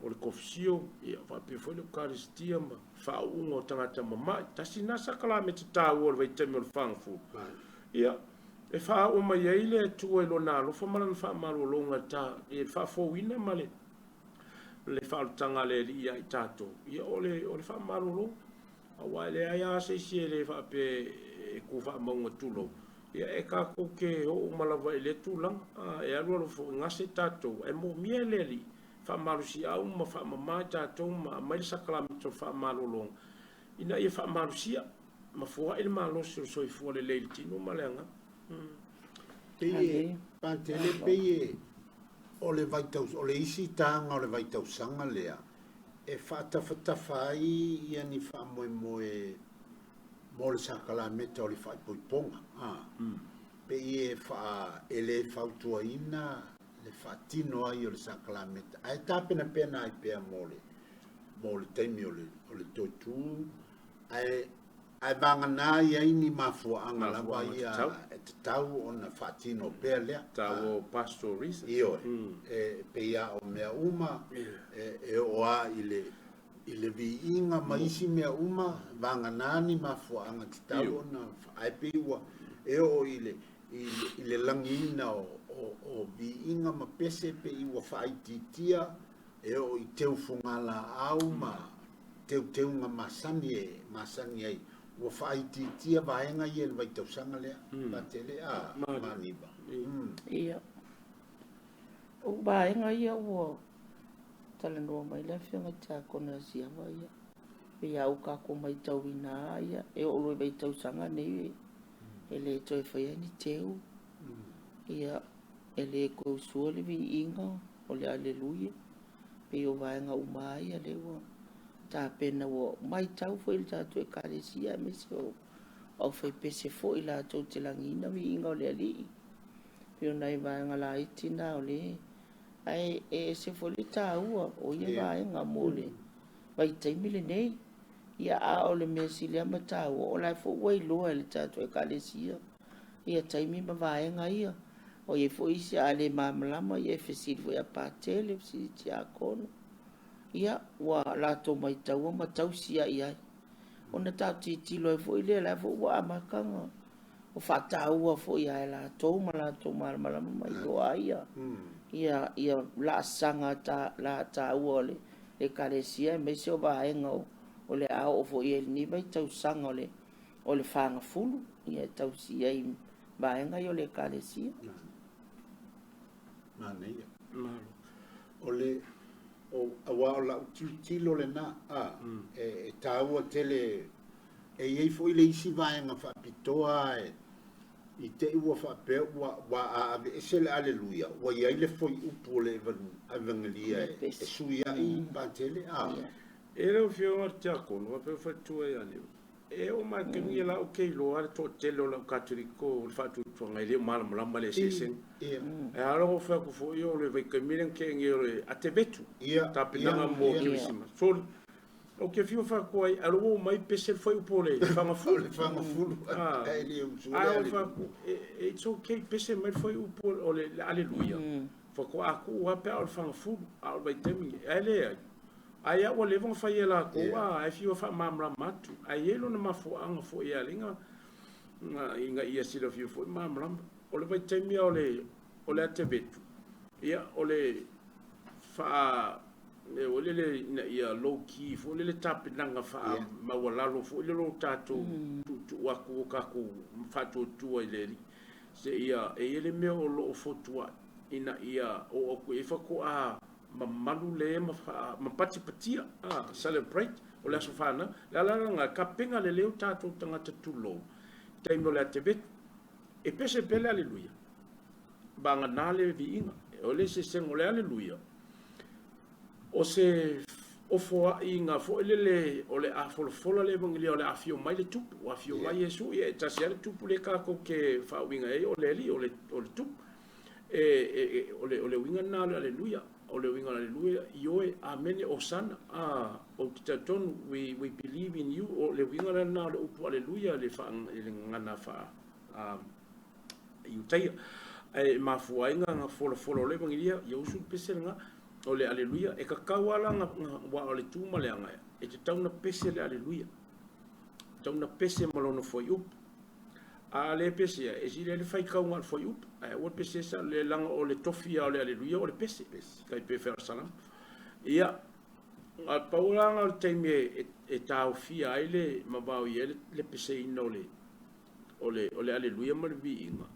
o le kofisio, ia faapea foi le Eukaristia ma faauuga o tagata mama'i. Tasi lena sakalameta taua o le vaitaimi o le fagafulu. Ia, e faaoo mai ai le Atua i Lona alofa ma Lana faamalologa i le faafouina ma le le faaolataga a le Alii ia i tatou, ia o le, o le faamalologa. Aua e leai lava se isi e le faapea e tu faamauga tulou, ia e tatou te oo uma lava i lea tulaga. A, e alualu foi gase tatou, ae moomia e le Alii faamalosiau ma faamama i tatou ma aumai le sakalameta o le faamalologa ina ia faamalosia ma foai le malosi o le soifua lelei i le tino ma le agaga. Pei e, Patele, pei e, o le vaitau, o le isi taga o le vaitausaga lea, e faatafatafa ai ia ni faamoemoe mo le sakalameta o le faaipoipoga. A, pei e faa, e le fautuaina le faatino ai o le sakalameta, ae tapenapena ai pea mo le, mo le taimi o le, o le toe tu, ae Ae vagana i ai ni mafuaaga lava ia e tatau ona faatino pea lea. Taua o pastoral reasons. Ioe. E pei lava o mea uma, e oo lava i le, i le viiga ma isi mea uma, vagana ni mafuaaga tatau ona, ae pei ua e oo i le, i le lagiina o viiga ma pese pei ua faaitiitia, e oo i teu fogalaau ma teuteuga masani e masani ai, ua faaitiitia vaega ia i le vaitausaga lea, Patele, a, Maniva. Ia. O vaega ia ua talanoa mai le Afioga i le Tiakono Asiava, ia, pei a ua tatou matauina lava, ia, e oo loa i vaitausaga nei, e le toe faia ni teu, ia, e le toe usua le viiga o le Aleluia. Pei o vaega uma lava ia lea ua tapena, ua matau foi i le tatou Ekalesia aemaise o aufaipese foi latou te lagiina viiga o le Alii. Pei o nai vaega laiti na o le ae e ese foi le taua o ia vaega mo le vaitaimi lenei. Ia, a o le mea sili lava ma taua, o la e foi ua iloa e le tatou Ekalesia ia taimi ma vaega ia. O i ai foi isi a le malamalama, ia e fesili foi ia Patele, fesili i Tiakono. Ia, ua latou maitaua ma tausi ai ai. Ona tatou tilotilo ai foi lea, la e foi ua amata ona faataua foi ia e latou ma latou malamalama ma iloa ai ia, ia, ia laasaga ta, la taua o le Ekalesia aemaise o vaega o le a oo foi i ai i lenei vaitausaga o le fagafulu, ia e tausi ai vaega ia o le Ekalesia. Manaia. Malo. O le, o, aua o lau tilotilo lena, a, e taua tele, e i ai foi le isi vaega faapitoa e, i te i ua faapea ua, ua a aveese le Aleluia, ua i ai le fuaiupu o le Evagelia e sui ai Patele, a. E lau Afioga i le Tiakono, faapea faletua ia Niu. E oo mai i le taimi lenei ou te iloa le toatele o le au Katoliko o le faatuatuaga e le o malamalama i le eseesega. Ae ala ona ou fai atu foi o le vaitaimi lea na tea nei o le Atevetu, tapenaga mo Kerisimasi. Soli, ou te fiu e fai atu ai, ae o lea ua oo mai pese le fuaiupu o le fagafulu. O le fagafulu, ae le usu le Aleluia. Ae ou fai atu, it's okay, pese mai le fuaiupu o le Aleluia, faatoa tuu lava pe a o le fagafulu, a o le vaitaimi lenei, ae leai. Ai a ua leva ona fai e latou a ae fiu e faamalamalama atu, ae i ai lona mafuaaga foi e ala ai ina ia silafia foi malamalama. O le vaitaimi o le o le Atevetu, ia o le faa le o le ina ia low key foi le tapenaga faamaualalo foi le lo tatou tuutuu atu o tatou faatuatua i le Alii seia e i ai le mea o lo o fotuai ina ia oo atu i ai faatoa. mamalu le ma faa ma patipatia, celebrate o le aso fanau. Le ala lena kapega lelei o tatou tagata tulou taimi o le atevetu e pese pea le aleluia vagana le viiga. O le eseesega o le aleluia o se ofoaiga foi lele o le a folafola le evagelia o le a afio mai le tupu, ua afio mai Iesu. Ia e tasi lava le tupu lea tatou te faauiga ai o le Alii, o le tupu. O le uiga lena o le aleluia, o le uiga o le aleluia, ioe, amene, osana. Ou te talitonu, we believe in you. O le uiga lena o le upu aleluia i le gagana faa Iutaia. Ae mafua ai na folafola o le evagelia, ia usu le pese lena o le aleluia. E tatau lava la aua o le tu ma le aga, e tatau ona pese le aleluia, tatau ona pese ma lona fuaiupu. A le pesea, e sili ai le faitauga a le fuaiupu, ae aua le pesea sa le leaga o le tofi lava o le aleluia o le pese, tai pei o le salamo. Ia, a pau la o le taimi e taofia ai le mavaoia ai le peseina o le o le o le aleluia ma le viiga,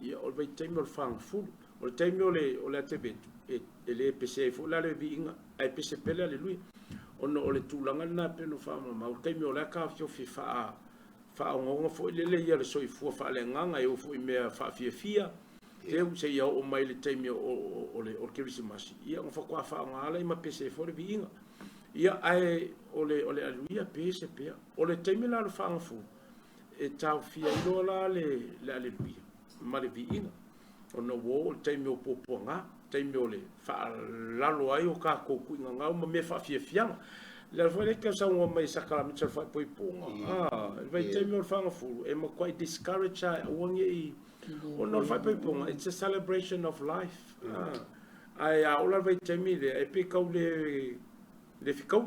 ia o le vaitaimi o le fagafulu. O le taimi o le o le atevetu, e le pese ai foi la le viiga, ae pese pea le aleluia. Ona o le tulaga lena e pei ona faamalamalama, o le taimi o la e taofiofi faaogaoga foi lele ia le soifua faaleagaga e oo foi i mea faafiafia, teu seia oo mai le taimi o le kerisimasi, ia ona faatoa faaaoga lea ma pese ai foi le viiga. Ia, ae o le aleluia pese pea. O le taimi la o le fagafulu, e taofia ai loa la le aleluia ma le viiga, ona ua oo le taimi o puapuaga, taimi o le faalalo ai o tatou tuigagau ma mea faafiafiaga. Le ala foi lea e te saunoa mai i sakalamita o le faaipoipoga, le vaitaimi o le fagafulu, e matuai discourage lava e aua ne i, ona o le faaipoipoga, it's a celebration of life. Ae a oo la le vaitaimi lea, e pei tau le fekauli,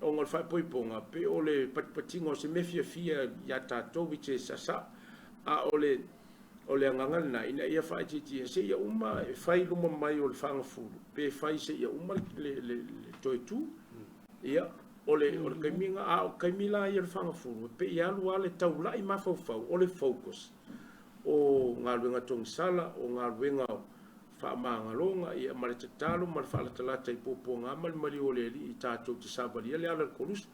ona o le faaipoipoga, pei o le patipatiga o se mea fiafia ia tatou, which is sasao. A o le O le agaga lena, ina ia faaitiitia seia uma e fai i luma mai o le fagafulu, pe fai seia uma le toe tu. Ia, o le taimi lena, a o taimi la ia o le fagafulu, e pei e alu lava le taulai mafaufau, o le focus, o galuega togisala, o galuega faamagaloga, ia, ma le tatalo ma le faalatalata i puapuaga ma le maliu o le Alii tatou te savalia le ala o le koluse.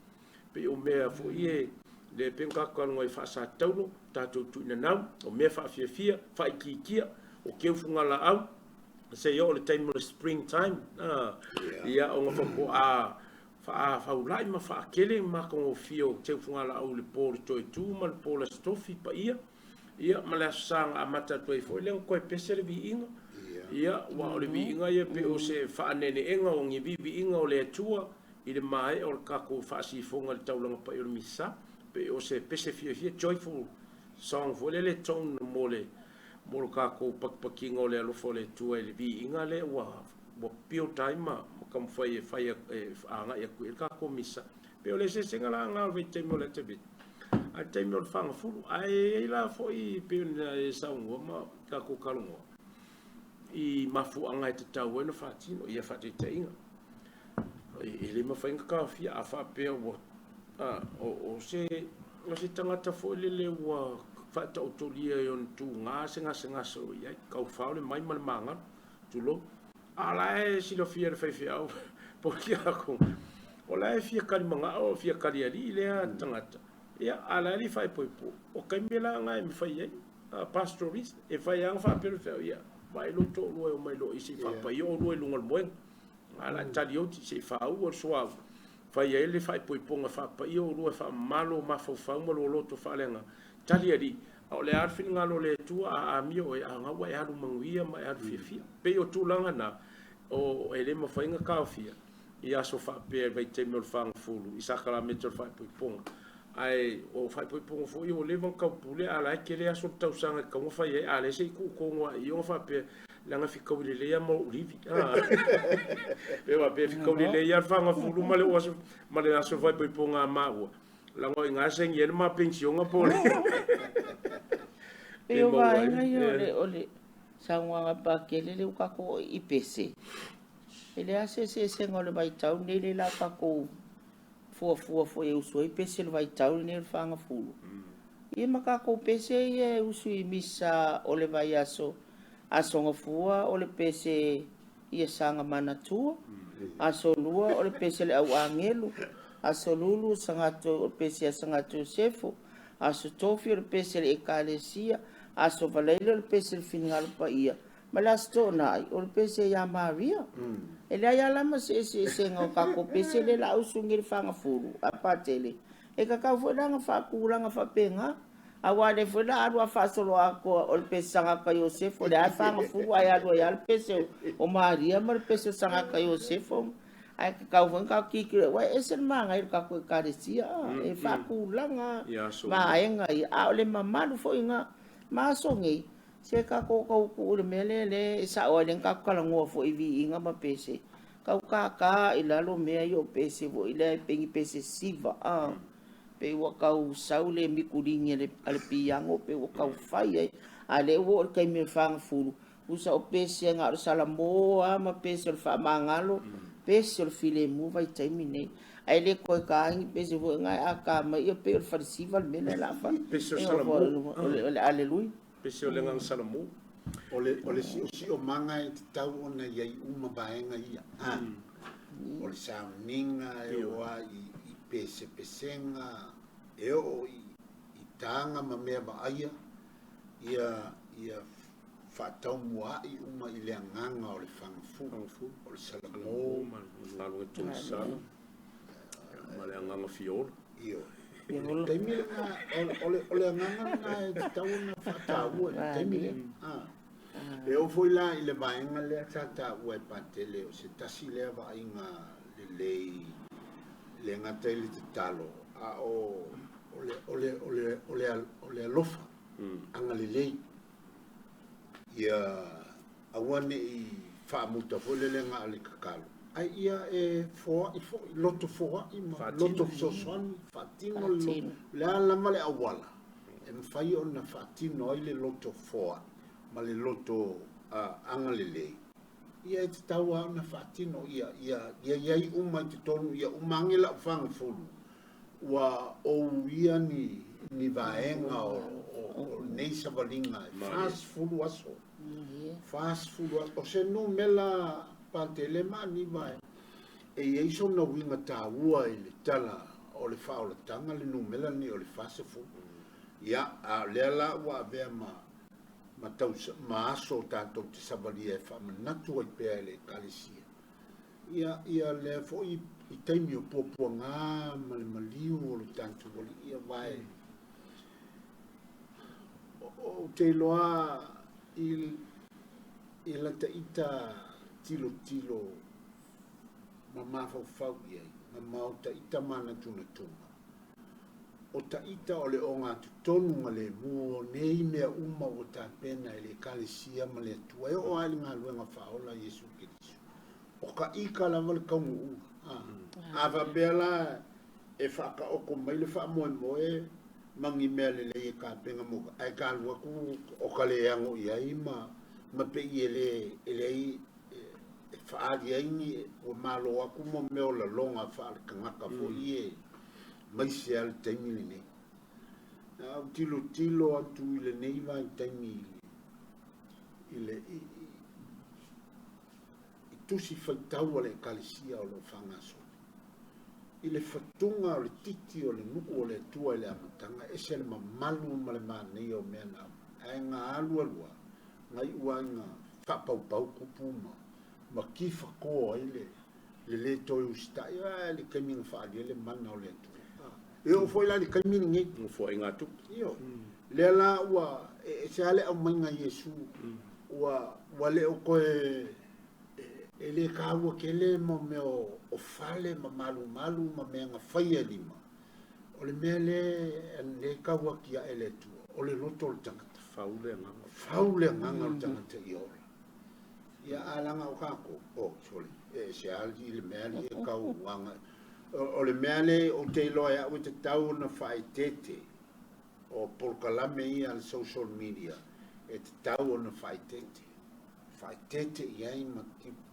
Pei o mea foi e le pei ona tatou talanoa ai faasataulo, tatou tuuinanau, o mea faafiafia, faaitiitia, o keufugalaau, seia oo i le taimi o le spring time, ia ona faatoa faafaulai ma faatele matagofie o keufugalaau i le po o le Toetu ma le po o le Aso Tofi paia, ia ma le Aso Sa na amata atu ai foi lea ona toe pese le viiga. Ia, aua o le viiga ia pei o se faaneeneega o ni viiviiga o le Atua i le maea o le tatou faasifoga i le taulaga paia o le Misa, pei o se pese fiafia, joyful song foi lele, tone mo le mo le tatou patipatiga o le alofa o le Atua i le viiga lea ua build ai ma taumafai e fai e agai atu i ai le tatou Misa. Pei o le eseesega la lena o le vaitaimi o le atevetu a le taimi o le fagafulu. Ae i ai la foi pei ona e saunoa ma tatou talanoa i mafuaaga e tatau ai ona faatino ia faataitaiga. E le mafai ona taofia a faapea ua o se tagata foi lele ua faataotolia i ona tuga se gasegase o i ai, taufao le mai ma le magalo, tulou. A o la e silafia e le faifeau po o le tiakono, o la e fia talimanao, fia talialii lea tagata, ia, a o la e le i faaipoipo. O taimi la na e mafai ai, pastoralist, e fai lava ona faapea le faifeau, ia, vaai lou toalua e omai loa i se i faapaia oulua i luga o le moega. A la e tali oti se i faauu le suauu, fai ai le faaipoipoga faapaia oulua e faamama lou mafaufau ma lou loto faaleagaga. Tali alii, a o le a le finagalo o le Atua a amio oe, a na ua e alu manuia ma e alu fiafia. Pei o tulaga na, o e le mafai ona taofia i aso faapea i le vaitaimi o le fagafulu i sakalameta o le faaipoipoga. Ae o faaipoipoga foi ua leva ona taupule, a o la e tele aso o le tausaga e tatau ona fai ai, a o lea se i tuu tonu lava i i ona faapea, leaga e fetaui lelei lava ma lou livi. Pe faapea e fetaui lelei lava le fagafulu ma le aso, ma le aso faaipoipoga a maua, leaga o i ina e saini ai le ma penisiona po o le Pei o vaega ia o le saunoaga Pakele lea ua tatou oo i pese. E leai lava se eseesega o le vaitau lenei lea o le a tatou fuafua foi e usu ai pese o le vaitau lenei o le fagafulu. Ia ma tatou pese ia e usu i misa o le vaiaso, Aso Gafua o le pese Ia saga manatua. Aso Lua o le pese a le au agelu. Aso Lulu o o le pese a Saga Iosefo. Aso Tofi o le pese a le Ekalesia. Aso Faraile o le pese a le Finagalo Paia. Ma le Aso Toonai o le pese ia Maria. E leai lava la ma se eseesega o tatou pese lea o le a usugi i le fagafulu a Patele. E tatau foi la ona faatulaga faapena. Aua o lea foi o le a alu a faasoloatoa o le pese Sagata Iosefo, o lea lava e fagafulu ae alu ai lava le pese o Maria ma le pese o Sagata Iosefo. Ae tatau foi ona tatou tilotilo aua e ese le manaia o le tatou Ekalesia, e faatulaga vaega ia, a o le mamalu foi lena. Ma aso nei, se tatou tau tuu i le mea lea lea e sao ai lea na tatou talanoa foi i viiga ma pese, tau tātā i lalo mea ia o pese foi lea e pei ni pese siva, a. Pei ua tau sau le mikuligi a le piano pei ua tau fai ai. A lea ua oo i le taimi o le fagafulu, tusa o pese na o le salamo lava ma pese o le faamagalo, pese o le filemu vaitaimi nei. Ae le toe ta ai ni pese foi na a ta mai ia pei o le falesiva le mea lea o le a fai. Pese o le salamo. O le aleluia. Pese o le agaga salamo. O le siosiomaga e tatau ona i ai uma vaega ia. O le sauniga e oo lava i pesepesega, e oo i taga ma mea vaaia, ia faataumuaai uma i le agaga o le fagafulu, o le salamo ma le galuega togisala ma le agaga fiola. Ioe. O le taimi lena, o le agaga lena e tatau ona faataua i le taimi lea. E oo foi la i le vaega lea sa taua e Patele, o se tasi lea vaaiga lelei le gata i le tatalo, a o le alofa agalelei, ia aua ne i faamuta foi lele na o le tatalo, ae ia e foai foi, loto foai ma loto fesoasoani, faatino le le a lava le auala e mafai ona faatino ai le loto foai ma le loto agalelei, ia e tatau lava ona faatino ia ia i ai uma i totonu, ia uma ane lau fagafulu ua ou uia ni vaega o nei savaliga e 40 aso. 40 aso. O se numera Patele ma Aniva e i ai sona uiga taua i le tala o le faaolataga le numera lenei o le 40. Ia, a o lea la ua avea ma aso o tatou te savalia e faamanatu ai pea e le Ekalesia. Ia, ia lea foi i taimi o puapuaga ma le maliu o le tatou alii, ia vae. Ou te iloa i lata ita tilotilo ma mafaufau i ai, ma maota ita manatunatuga. O taita o le ogatotonu ma le mu o nei mea uma ua tapena e le Ekalesia ma le Atua e oo lava i le galuega faaola a Iesu Keriso. O ka ika lava le kaunuuga. A faapea la e faataoto mai le faamoemoe ma ni mea lelei e tapena mo ae ka alu atu o ka leago i ai ma pei e leai e faaali ai ni ua malo atu mo mea o laloga faaletagata foi e maise lava le taimi lenei. A ou tilotilo atu i lenei vaitaimi i tusi faitau a le Ekalesia o lo o faagasolo, i le fatuga o le titi o le nuu o le Atua i le amataga, e ese le mamalu ma le manaia o mea na aumai. Ae na alu alu lava, na iu lava ina faapaupau kupu ma tifato ai le le toe usitai, a le taimi na faaalia le mana o le Atua. E oo foi la i le taimi lenei. Nofoaiga tupu. Ioe. Lea la ua e ese lava le aumaiga a Iesu, ua le o toe e le taua tele mo mea o fale ma malumalu ma mea na faia e lima. O le mea lea e tau atiae le Atua, o le loto o le tagata. Fau le agaga. Fau le agaga o le tagata i ola. Ia a laga o kākou, oh, sorry, e ese lava i le mea li e tau aga. O le mea le ou te iloa e au e tatau ona faaeteete o polokalame ia a le social media e tatau ona faaeteete. Faaeteete i ai ma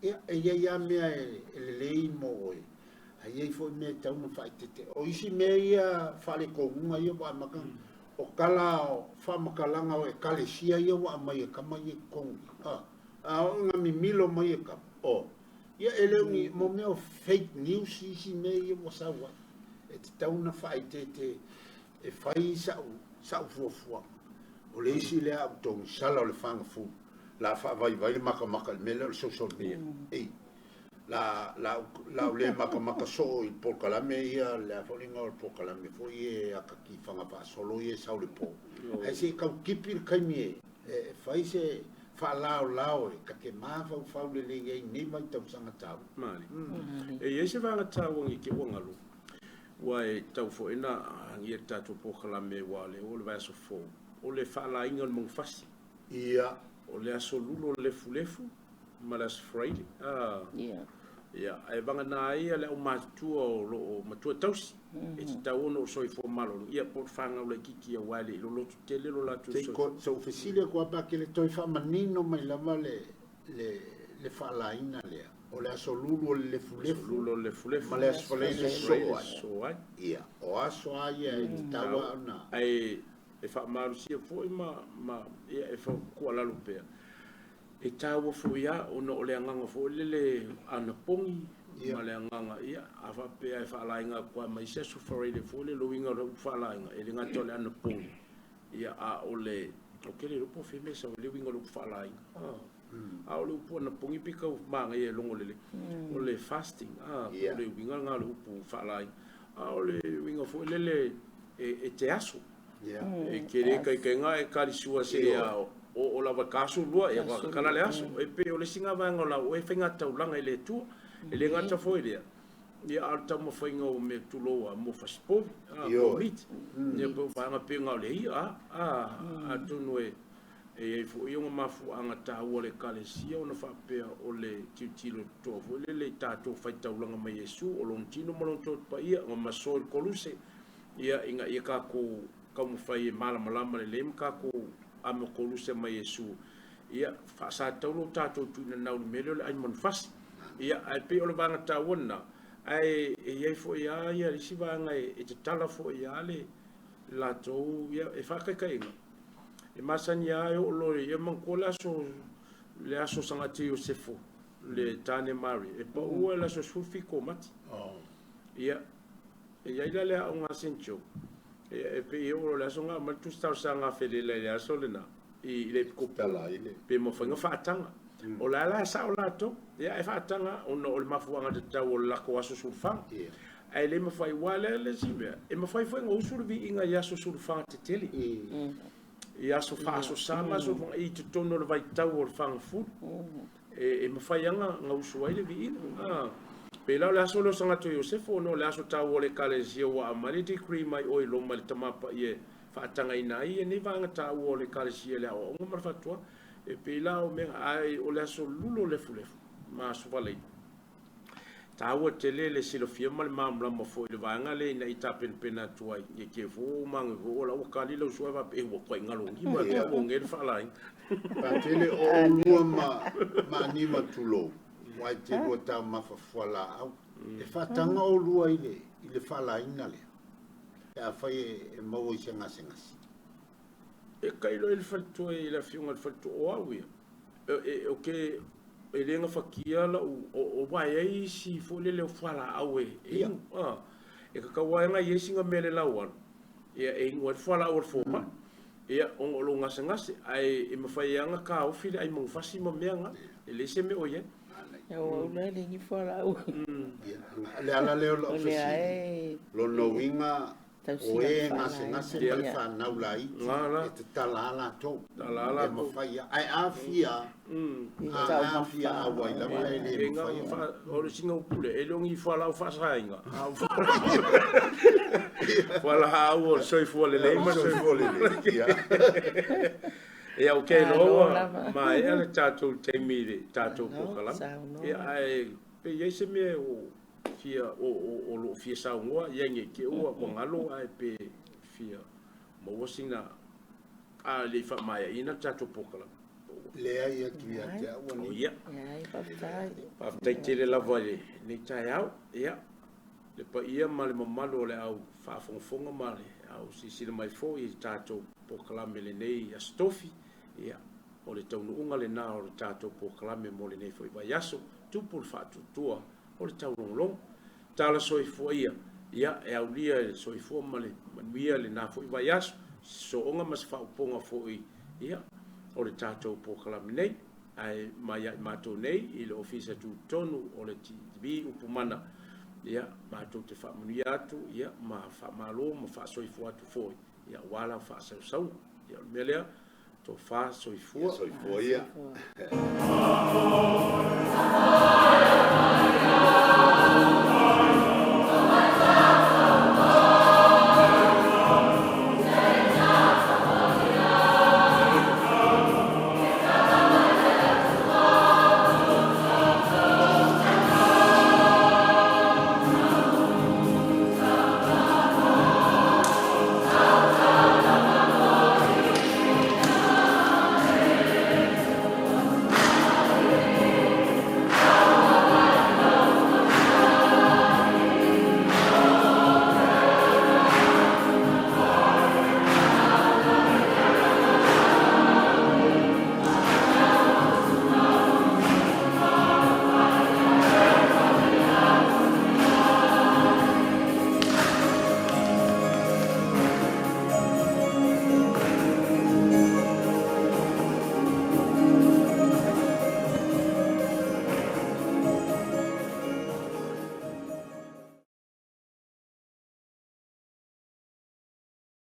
ia, e i ai lava mea e lelei mo oe, ae i ai foi mea e tatau ona faaeteete. O isi mea ia faaletonuga ia ua amata, o tala o faamatalaga o ekalesia ia ua aumai e tama ia i totonu i i. A oo ina mimilo mai e tama, O, ia e le o ni, mo mea o fake news isi mea ia ua sau ai. E tatau ona faaeteete e fai sa'u, sa'u fuafuaga. O le isi lea au togisala o le fagafulu, la faavaivai le makamaka i le mea lea o le social media. Ei, la, la, la u le makamaka soo i polokalame ia, le a foi le igoa o le polokalame foi e akatifaga faasolo ia e sau i le po. Ae se i tau tipi le taimi e, e fai se faalaolao e ta te mafaufau lelei ai i nei vaitausaga taua. Malie. E i ai se vaega taua i te ua galu, ua e tatau foi ona agia le tatou polokalame aua o lea ua o le vaiaso fou, o le faalaina o le manufasi. Ia. O le aso Lulo lefulefu ma le aso Friday. A. Ia. Ia, ae vagana ai le aumatutua o lo o matua tausi, e tatau ona o soifua maloloina, ia po o le fanau laitiiti aua e le i loloto tele lo latou soifua. Se i ou fesili atu lava pe a ke le toe faamanino mai lava le, le, le faalaina lea, o le aso Lulu o le lefulefu, Lulo lefulefu ma le aso Faraile e soo ai. Soo ai. Ia, o aso lava ia e tatau lava ona. Ae e faamalosia foi ma, ma, ia, e tuualalo pea. E taua foi lava ona o le agaga foi lele anapogi ma le agaga, ia, a faapea e faalaina atu lava ma isi aso Faraile foi lele, o le uiga o le faalaina, e le gata o le anapogi, ia, a o le, ou te le iloa po o fea mea e sau ai le uiga o le upu faalaina. A o le upu anapogi pei tau manaia e logo lelei, o le fasting, a, po o le uiga lena o le upu faalaina. A o le uiga foi lele e te aso. E te le taitaiga e kalisua seia oo lava i le 42, ia ua tatala le aso. E pei o le isi lena vaega o lau oe faiga taulaga i le Atua. E le gata foi i lea, ia a o le taumafaiga o mea tulou lava, mo fasipovi, mo meat. Ia pei o vaega pei na o le i'a, atonu e i ai foi ona mafuaaga taua a le Ekalesia ona faapea o le tilotilo totoa foi lele i tatou faitaulaga mai Iesu, o lona tino ma lona toto paia, na maso i le koluse, ia, ina ia tatou taumafai e malamalama lelei ma tatou amo koluse mai Iesu, ia, faasatau lo tatou tuuina nau i le mea lea o le ai manufasi. Ia, ae pei o le vaega taua lena, ae e i ai foi lava ia isi vaega e tatala foi lava le latou, ia, e faataitaiga, e masani lava e oo loa ia manatua le aso, le aso Sagati Iosefo, le tane Mari, e paua i le aso 17 o Mati. Ia, E i ai la le aoga a Saint Joe, e pei e oo loa i le aso na aumai le tusi talosaga a Felela i le aso lena i le epikopo pe mafai ona faataga. O la la e sao latou, ia e faataga ona o le mafuaaga tatau o le latou aso sulufaga. Ae le mafai, aua o le isi mea, e mafai foi ona usu le viiga i aso sulufaga tetele, i aso faasosa ma aso i totonu o le vaitau o le fagafulu. E mafai lava ona usu ai le viiga. Pei la o le aso lea o Sagato Iosefo, ona o le aso taua o le Ekalesia ua aumai le decree mai o i Roma i le Tama Paia e faatagaina ai nei vaega taua o le Ekalesia i le aoaoga ma le fatuaga. E pei la o mea, ae o le aso Lulo lefulefu ma aso Faraile. Taua tele le silafia ma le malamalama foi i le vaega lea ina ia tapenapena atu ai, ia te fo ma o la ua kali lau sua faapea, ua tuai galogi ma te ua nge le faalaina. Patele o oulua ma ma Aniva tulou, aua e te lua taumafa fualaau. E faataga oulua i le i le faalaina lea, pe afai e maua i se gasegase. E tailo i le faletua i le afioga i le faletua o au ia. E, o ke e le gafatia lau o aua e i ai isi foi lele o fualaau e inu e tatau lava ona i ai sina mea i le laualu e inu ai le fualaau a le fomai ia ona o lou gasegase ae e mafai lava ona taofi le ai manufasi ma mea na e leai se mea o i ai. Ia ua ula e le ni fualaau. Le ala lea o lau fesili, lona uiga O e gasegase ma le fanau laiti e tatala a latou, e mafai a, ae a fia, a fia auai lava e le mafai ona. O le sina upu lea, e le o ni fualaau faasaina, a o fualaau o le soifua lelei ma le soifua lelei. Ia, ou te iloa ua maea le tatou taimi i le tatou polokalame. Ia, ae pe i ai se mea o fia o lo o fia saunoa i ai nei te ua galo ae pe fia maua sina a le i faamaeaina le tatou polokalame. Leai atu ia te au ani. Ia. Leai, faafetai. Faafetai tele lava i lenei taeao. Ia, le paia ma le mamalu o le au faafogafoga ma le au silasila mai foi i le tatou polokalame i lenei Aso Tofi. Ia, o le taunuuga lena o le tatou polokalame mo lenei foi vaiaso. tupu le faatuatua o le taulogologo. Tala soifua ia, ia e aulia e le soifua ma le manuia lena foi vaiaso, se sooga ma se faaupoga foi ia o le tatou polokalame nei. Ae mai ia i matou nei i le Ofisa Tutotonu o le TV Upumana, ia matou te faamanuia atu ia ma faamalo ma faasoifua atu foi ia aua lau faasausauga. Ia o le mea lea, tofa soifua. Soifua ia.